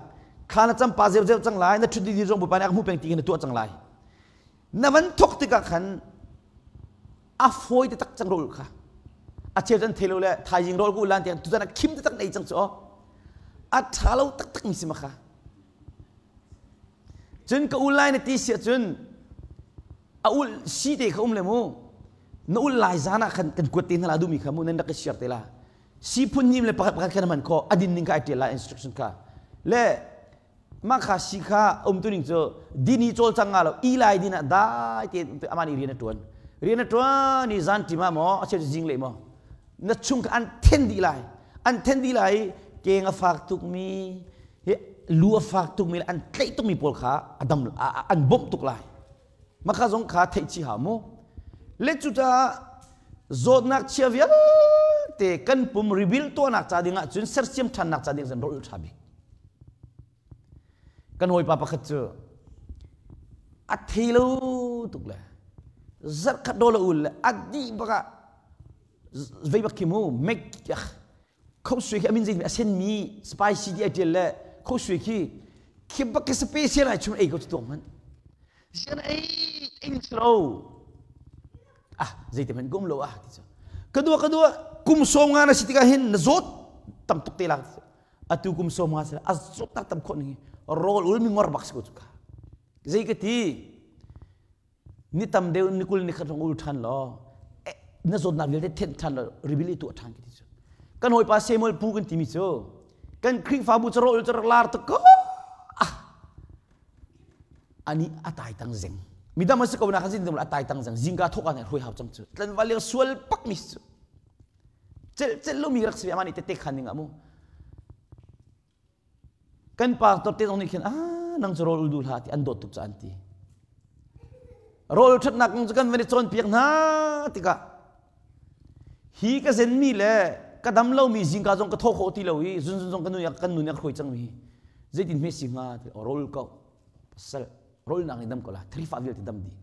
Kha na cam pa zeu zeu cang lai. Na thut di zong bawipa nih a hmu peng ti na tuah cang lai. Na van thok tikah khan a fawi te tak cang rawl kha a cheu cun thei lo le thaizing rawl ku lan tiang tutan a khim te tak nei cang cu a tha lo tak tak mi si ma kha cun ka ul lai na ti sia cun a ul si te kha um le mu na ul lai zan ah khan kan kuat te hna la duhmi kha mu nan rak i share te la si phun nim le pakhat pakhat khan man kho a din ning kha ai tial la instruction kha le Mah kha si kha umtuning cu din i cawlcang nga lo i lai din ah dai tein amah nih rian a ṭuan. Rian a ṭuan i zan ṭim ah maw a cheu cu zinglei maw na chung kha an then dih lai. An then dih lai i keng a fak tukmi hi lu a fak tukmi le an tlaih tukmi pawl kha a dam an bawmh tuk lai. Mah kha zong kha theih chih hau mu. Le cucaah zawtnak chia vialte kan pum rebuild tuahnak ca ding ah cun sersiam ṭhannak ca ding cun rawl ṭha bik. Kan hawipa pakhat cu a thei lo tuk le zarhkhat rawl a ul le a dih bak ah vei bak khi mu mek khosui khi amin zei a senmi spicy ti ai ṭial le khosui khi khi bak khi special ai chung ei ko cu tuak hmanh sian ei ing lo ah zeiti hmanh kum lo ah ti cu ka dua ka dua kum sawm nga na si tikah hin na zawt tam tuk te la atu kum sawm nga a zawt tak tam khawh ning rawl ul mi ngor bak si ko cu ka zei ka ti ni tam deuh ni kul ni khat rong ul than law na zawtnak vialte thenh than law ribili tuah than ki ti cu kan hawipa Samuel pu kan timi cu kan Khrihfabu cu rawl cu rak lar tuk ko ah ani a tai tang zeng midam a si ko na khan zin a tai tang zeng zingka thok an hrui hau chang cu tlanval le sual pak mi cu cel cel lo mi rak si ama nih tete khan ding amu kan pastor te zong nih khin ah nang cu rawl ul duh hlah ti an dawt tuk ca an ti rawl ṭhatnak kong cu kan van i cawnpiak hna tikah hi ka zenmi le ka dam lomi zingka zong ka thaw khawh ti lo i zunzun zong kan nun kan nun a hruai cangmi hi zeitin hme si hnga ti rawl ko pasal rawl nak nih dam ko la thrifa vialte dam dih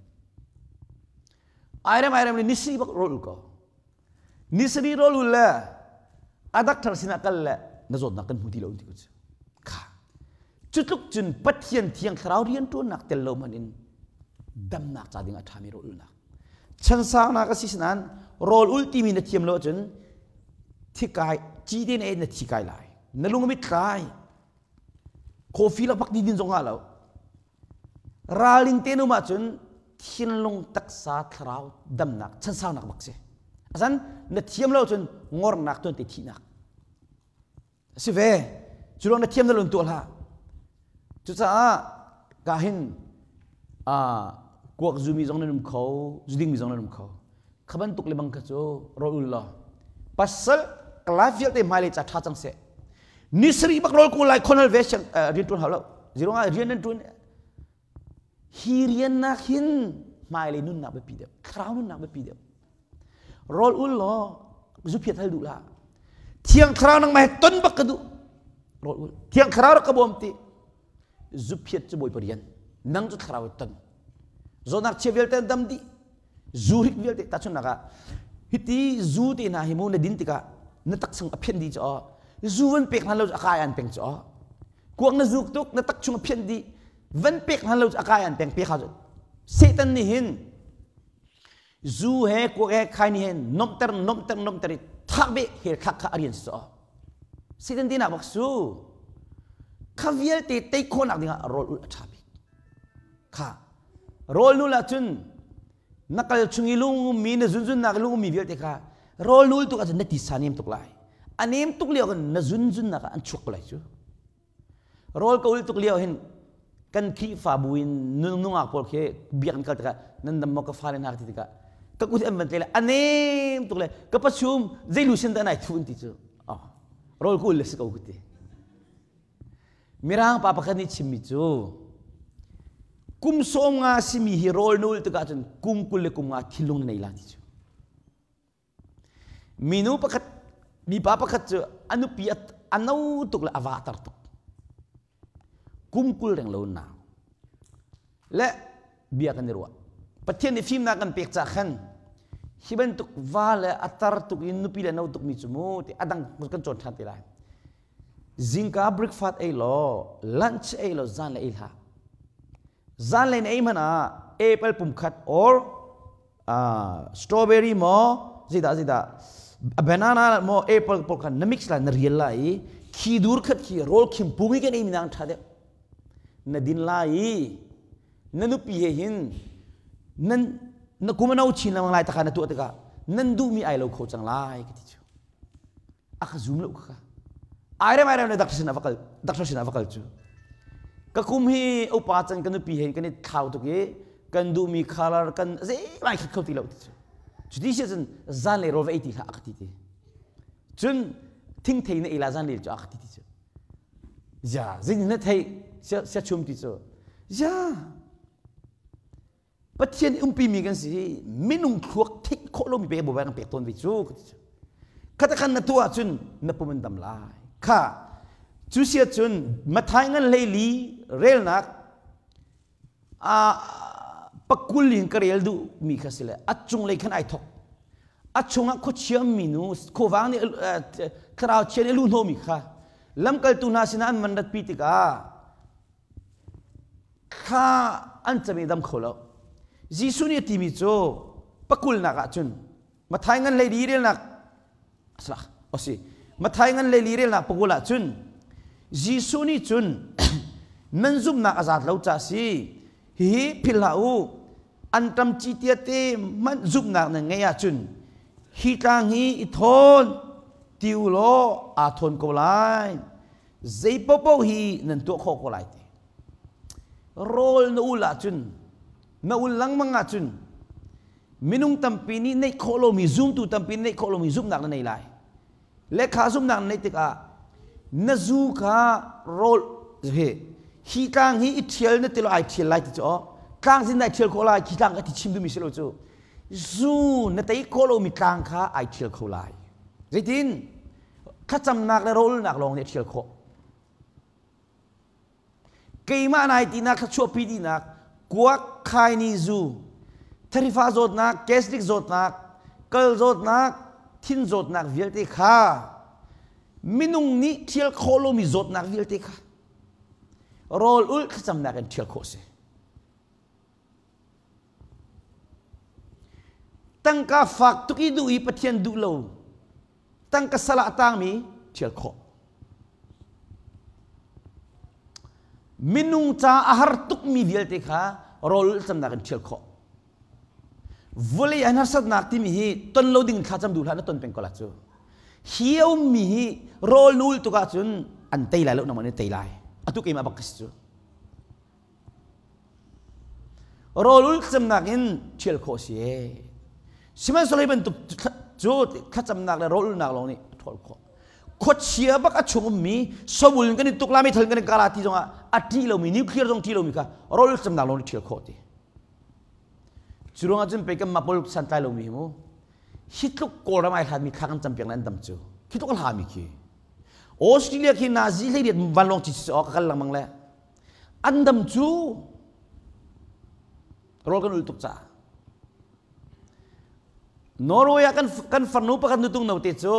airem airem le nisi bak rawl ko Nisarih rawl ul le a doctor sinah kal le na zawtnak kan hmu ti lo ti ko cu. Kha. Cu tluk cun Pathian thiang thlarau rianṭuannak tel lo hmanh in damnak ca ding a ṭhami rawl ulnak. Chansaunak a si nain rawl ul timi na thiam lo ahcun thikai ci te na ei na thi kai lai. Na lung a mit lai. Coffee la bak din zong ah lo. Ralring te num ahcun thinlung taksa thlarau damnak chansaunak bak si. Asan na thiam lo cun ngornak tuan te thihnak. Si ve. Cu na thiam na lun tuah hlah. Cucaah ka hin kuak zumi zong nan um kho, zuding mi zong nan um kho. Kha bantuk le bang kha cu rawl ul law pasal ka life vialte hmailei ca ṭha cang seh. Ni sarih bak rawl kawl lai khonal ve rian ṭuan hau lo. Zirong ah rian nan ṭuan hi rian nak hin hmailei nunnak biapi deuh, thlarau nunnak biapi deuh. Rawl ul law zuphiat hal duh lah. Thiang thlarau nangmah he ton bak ka duh. Rawl ul. Thiang thlarau rak ka bawm ti. Zuphiat cu Bawipa rian. Nang cu thlarau ton. Zawtnak chia vialte an dam dih. Zu hrik vialte tahchunhnak ah hiti zu te hna hi mu na din tikah na taksang a phian dih cu aw. Zu van pek hna lo cu a kai an peng cu aw. Kuak na zuk tuk na tak chung a phian dih. Van pek hna lo cu a kai an peng pe kha cu. Satan nih hin zu he kuak he khai ni he nomter nomter nomter i thak be he thak kha arian so sitan tinak bak su kha vialte tei khawhnak dingah rawl ul a ṭha bik kha rawl nul ahcun na kal chung i lung ummi na zunzunnak i lung ummi vialte kha rawl nul tuk ahcun na tisa nem tuk lai a nem tuk lio kan na zunzunnak ah an chuak ko lai cu Rawl ka ul tuk lio hin kan Khrihfabu in nungak pawl khi biakinn kal tikah nan dam maw ka fale hna ka ti tikah ka kut an van tle le a nem tuk le ka pasum zei lu sin dah nai thu an ti cu oh, rawl ka ul le si ko ku ti. Mirang pa pakhat nih chimmi cu kum 50 simi hi rawl na ul tikah cun kum 20 le kum 50 thinlung na nei la ti cu. Minu pakhat, mipa pakhat cu a nupi a no tuk le a vatar tuk. Kum 20 reng lo nau. Le bia kan i ruah. Pathian nih fimnak kan pek cah khan hi bantuk va le a tar tuk in nupi le no tuk mi cu mu ti a dang kan cawn ṭhan te lai. Zingka breakfast ei law, lunch ei law, zan le ei hlah. Zanlei na ei hmanh ah apple pum khat or strawberry maw zeidah zeidah banana maw apple pawl kha na mix lai na rial lai i khi dur khat khi rawl khim pung i kan ei mi nang ṭha deuh na din lai i na nupi he hin nan na kum a no chin lengmang lai takha na tuah tikah nan duhmi ai lo kho cang lai ka ti cu a ka zum lo kha airem airem le doctor sin a va kal doctor sin a va kal cu ka kum hi upa can ka nupi he kan i thlau tuk i kan duhmi color kan zei khat kho ti lo ti cu cuti si cun zan le rawl va ei ti hlah a ka ti ti cun thingthei na ei la zan le cu a ka ti ti cu ya zin na thei sia chum ti cu ya Pathian umpi mi kan si hi minung thluak theih khawh lomi pe bawi kan pek tawn ve cu khata khan na tuah ahcun na pum an dam lai kha cu sia cun Mathai ngan hleili relnak a pakul in ka rel duh mi kha si le a cunglei khan ai thok a chungah khuachia mi nu khuavang nih thlarau chia nih lu hnawmi kha lamkaltu hna sinah an man ratpi tikah Thla an cam i dam kho lo. Jesuh nih a timi cu pakulnak ah cun Mathai ngan hlei li relnak salah osi Mathai ngan hlei li relnak pakul ah cun Jesuh nih cun nan zumhnak a zat lo ca si hihi philh hlah u an ṭam ci tia te hmanh zumhnak nan ngeih ahcun hi tlang hi i thawn ti u law aa thawn ko lai Zei paohpaoh hi nan tuah khawh ko lai ti. Rawl na ul ahcun, na ul lengmang ahcun, minung tampi nih neih khawh lomi, zumtu tampi nih neih khawh lomi zumhnak na nei lai. Lekha zumhnak na neih tikah na zu kha rawl hi hi tlang hi i ṭhial na ti lo ai ṭhial lai ti cu aw tlang sin ai ṭhial khawh lai khi tlang ka ti chim duhmi si lo cu zu na tei khawh lomi tlang kha ai ṭhial kho lai zeitin Thlacamnak le rawlnak lawng nih a ṭhial khawh. Keimah nai tinak thluachuahpi dihnak, kuak, khaini, zu, tharifa zawtnak, gastric zawtnak, kal zawtnak, thin zawtnak vialte kha minung nih ṭhial khawh lomi zawtnak vialte kha rawl ulh thlacamnak in ṭhial khawh a si. Tangka fak tuk i duh i Pathian duh lo. Tangka sal ah a tangmi ṭhial khawh. Minung ca a har tukmi vialte kha rawl camnak in ṭhial khawh. Vawlei an harsatnak timi hi ton lo ding thlacam duh hlah na ton peng ko la cu. Hi a ummi hi rawl nul tuk ahcun an tei lai lo nangmah nih tei lai. Atu keimah bak ka si cu. Rawl ul thlacamnak in ṭhial khawh si ee. Sihmanhsehlaw hi bantuk cu thlacamnak le rawl ulnak lawng nih a ṭhawl khawh. Khuachia bak a chung ummi sobul in kan i tuk la meithal in kan i kah la ti zongah a ṭih lomi nuclear zong ṭih lomi kha rawl ul thlacamnak lawng nih ṭhial khawh ti. Cu ruangah cun pei kan mah pawl santlai lomi hi mu hi tluk Kawlram ai hlatmi thla kan campiak le an dam cu khi tluk a hlami khi Australia khi nazi hleiriat vanlawng ci si awk ka kal lengmang le an dam cu rawl kan ul tuk caah Norway ah kan farnu pakhat nutung note cu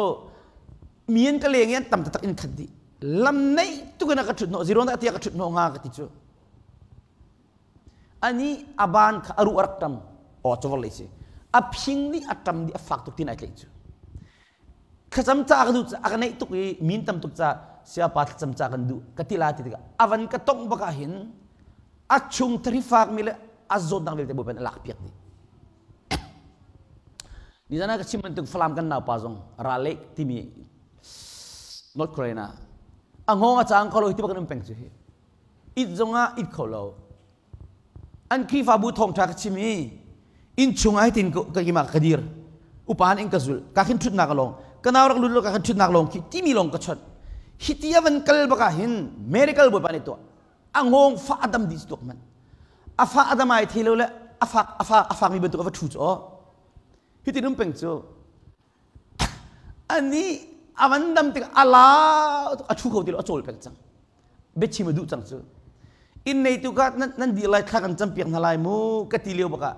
mi an ka leng i an tam taktak in khat dih lam neih tuk in a ka ṭhut hnawh ziron dah tiah ka ṭhut hnawh hnga ka ti cu ani a ban kha a ruh a rak ṭam aw chawvar lei si a phing nih a ṭam dih a fak tuk tin ai tlaih cu Thlacam ca ka duh a ka neih tuk i min tam tuk ca siapa thlacam ca kan duh ka ti la ti tikah a van ka tongh bak ah hin a chung thari fak mi le a zawtnak vialte Bawipa nih a lak piak dih. Nizan ah ka chim bantuk Falam kan naupa zong raleh timi North Korea a ngawng a cang kho lo hi ti bak in um peng cu hi. It zongah it kho lo. An Khrihfabu thawngṭha ka chim i innchung ah hitin ka keimah ka dir. Upa in ka zulh. Ka khin ṭhutnak a lawng. Ka nau rak lut lo ka khin ṭhutnak lawng khi timi lawng ka chawnh. Hiti a van kal bak ah hin miracle Bawipa nih tuah. A ngawng fa a dam dih tuak man. A fa a dam ai thei lo le a fak a fa a fakmi bantuk a va ṭhu cu aw. Hitin um peng cu ani a van dam tik a la a ṭhu kho ti lo a cawl peng cang. Biachim a duh cang cu. Inn neitu kha nan dir lai thla kan campiak hna lai mu ka ti lio bakah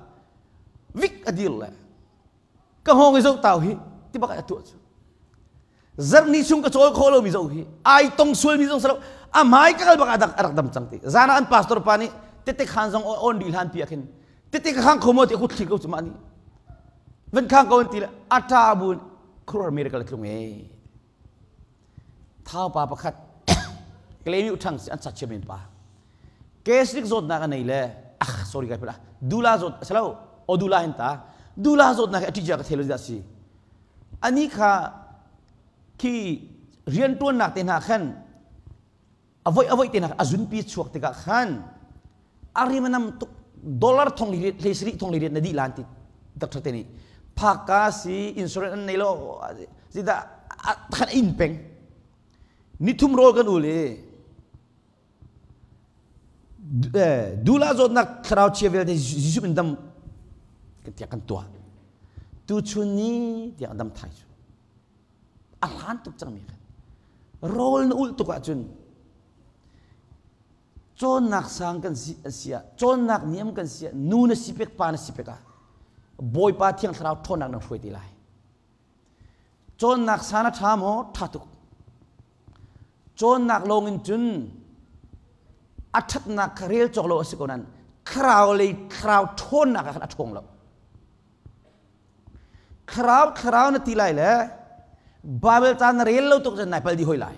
vik a dir le ka hngawng i zoh tau hi ti bak a tuah cu. Zarhni chung ka cawl khawh lomi zoh hi ai tong sualmi zong salo a hmai ka kal bak a rak dam cang ti. Zan ah an pastor pa nih tete khan zong on dih hlan pi ah khin tete ka khang kho maw ti a kut thli ko cu mah nih. Van khang ko an ti le a ṭa bu khuaruahhar miracle a tlung ee. Thau pa pakhat Kalemi uthang si an sat chiamin pa Catholic zawtnak a nei le ah sorry kai pula dula zawt salo o dula hin ta dula zawtnak a ṭija ka thelo da si ani kha khi rian ṭuannak te hna khan avoi avoi te hna a zunpi chuak tikah khan arimanam tuk dollar thong li hlei sari thong li na di lan ti doctor te nih phaka si insurance an nei lo zida khan in peng nithum rawl kan ul i dula zawtnak thlarau chia vialte Jesuh in dam tiah kan tuah tu chun ni tiang dam thai cu a hlan tuk cangmi khan rawl na ulh tuk ahcun cawnnak sang kan si ah cawnnak niam kan si ah nu na si pek pa na si pek ah Bawipa Thiang Thlarau ṭhawnnak na hruai ti lai cawnnak san a ṭha maw ṭha tuk cawnnak lawng in cun a ṭhatnak kha rel cawk lo a si ko nain thlarau lei thlarau ṭhawnnak ah khan a ṭhawng lo Thlarau thlarau na ti lai le Bible ca na rel lo tuk cun nai pal dih hoi lai.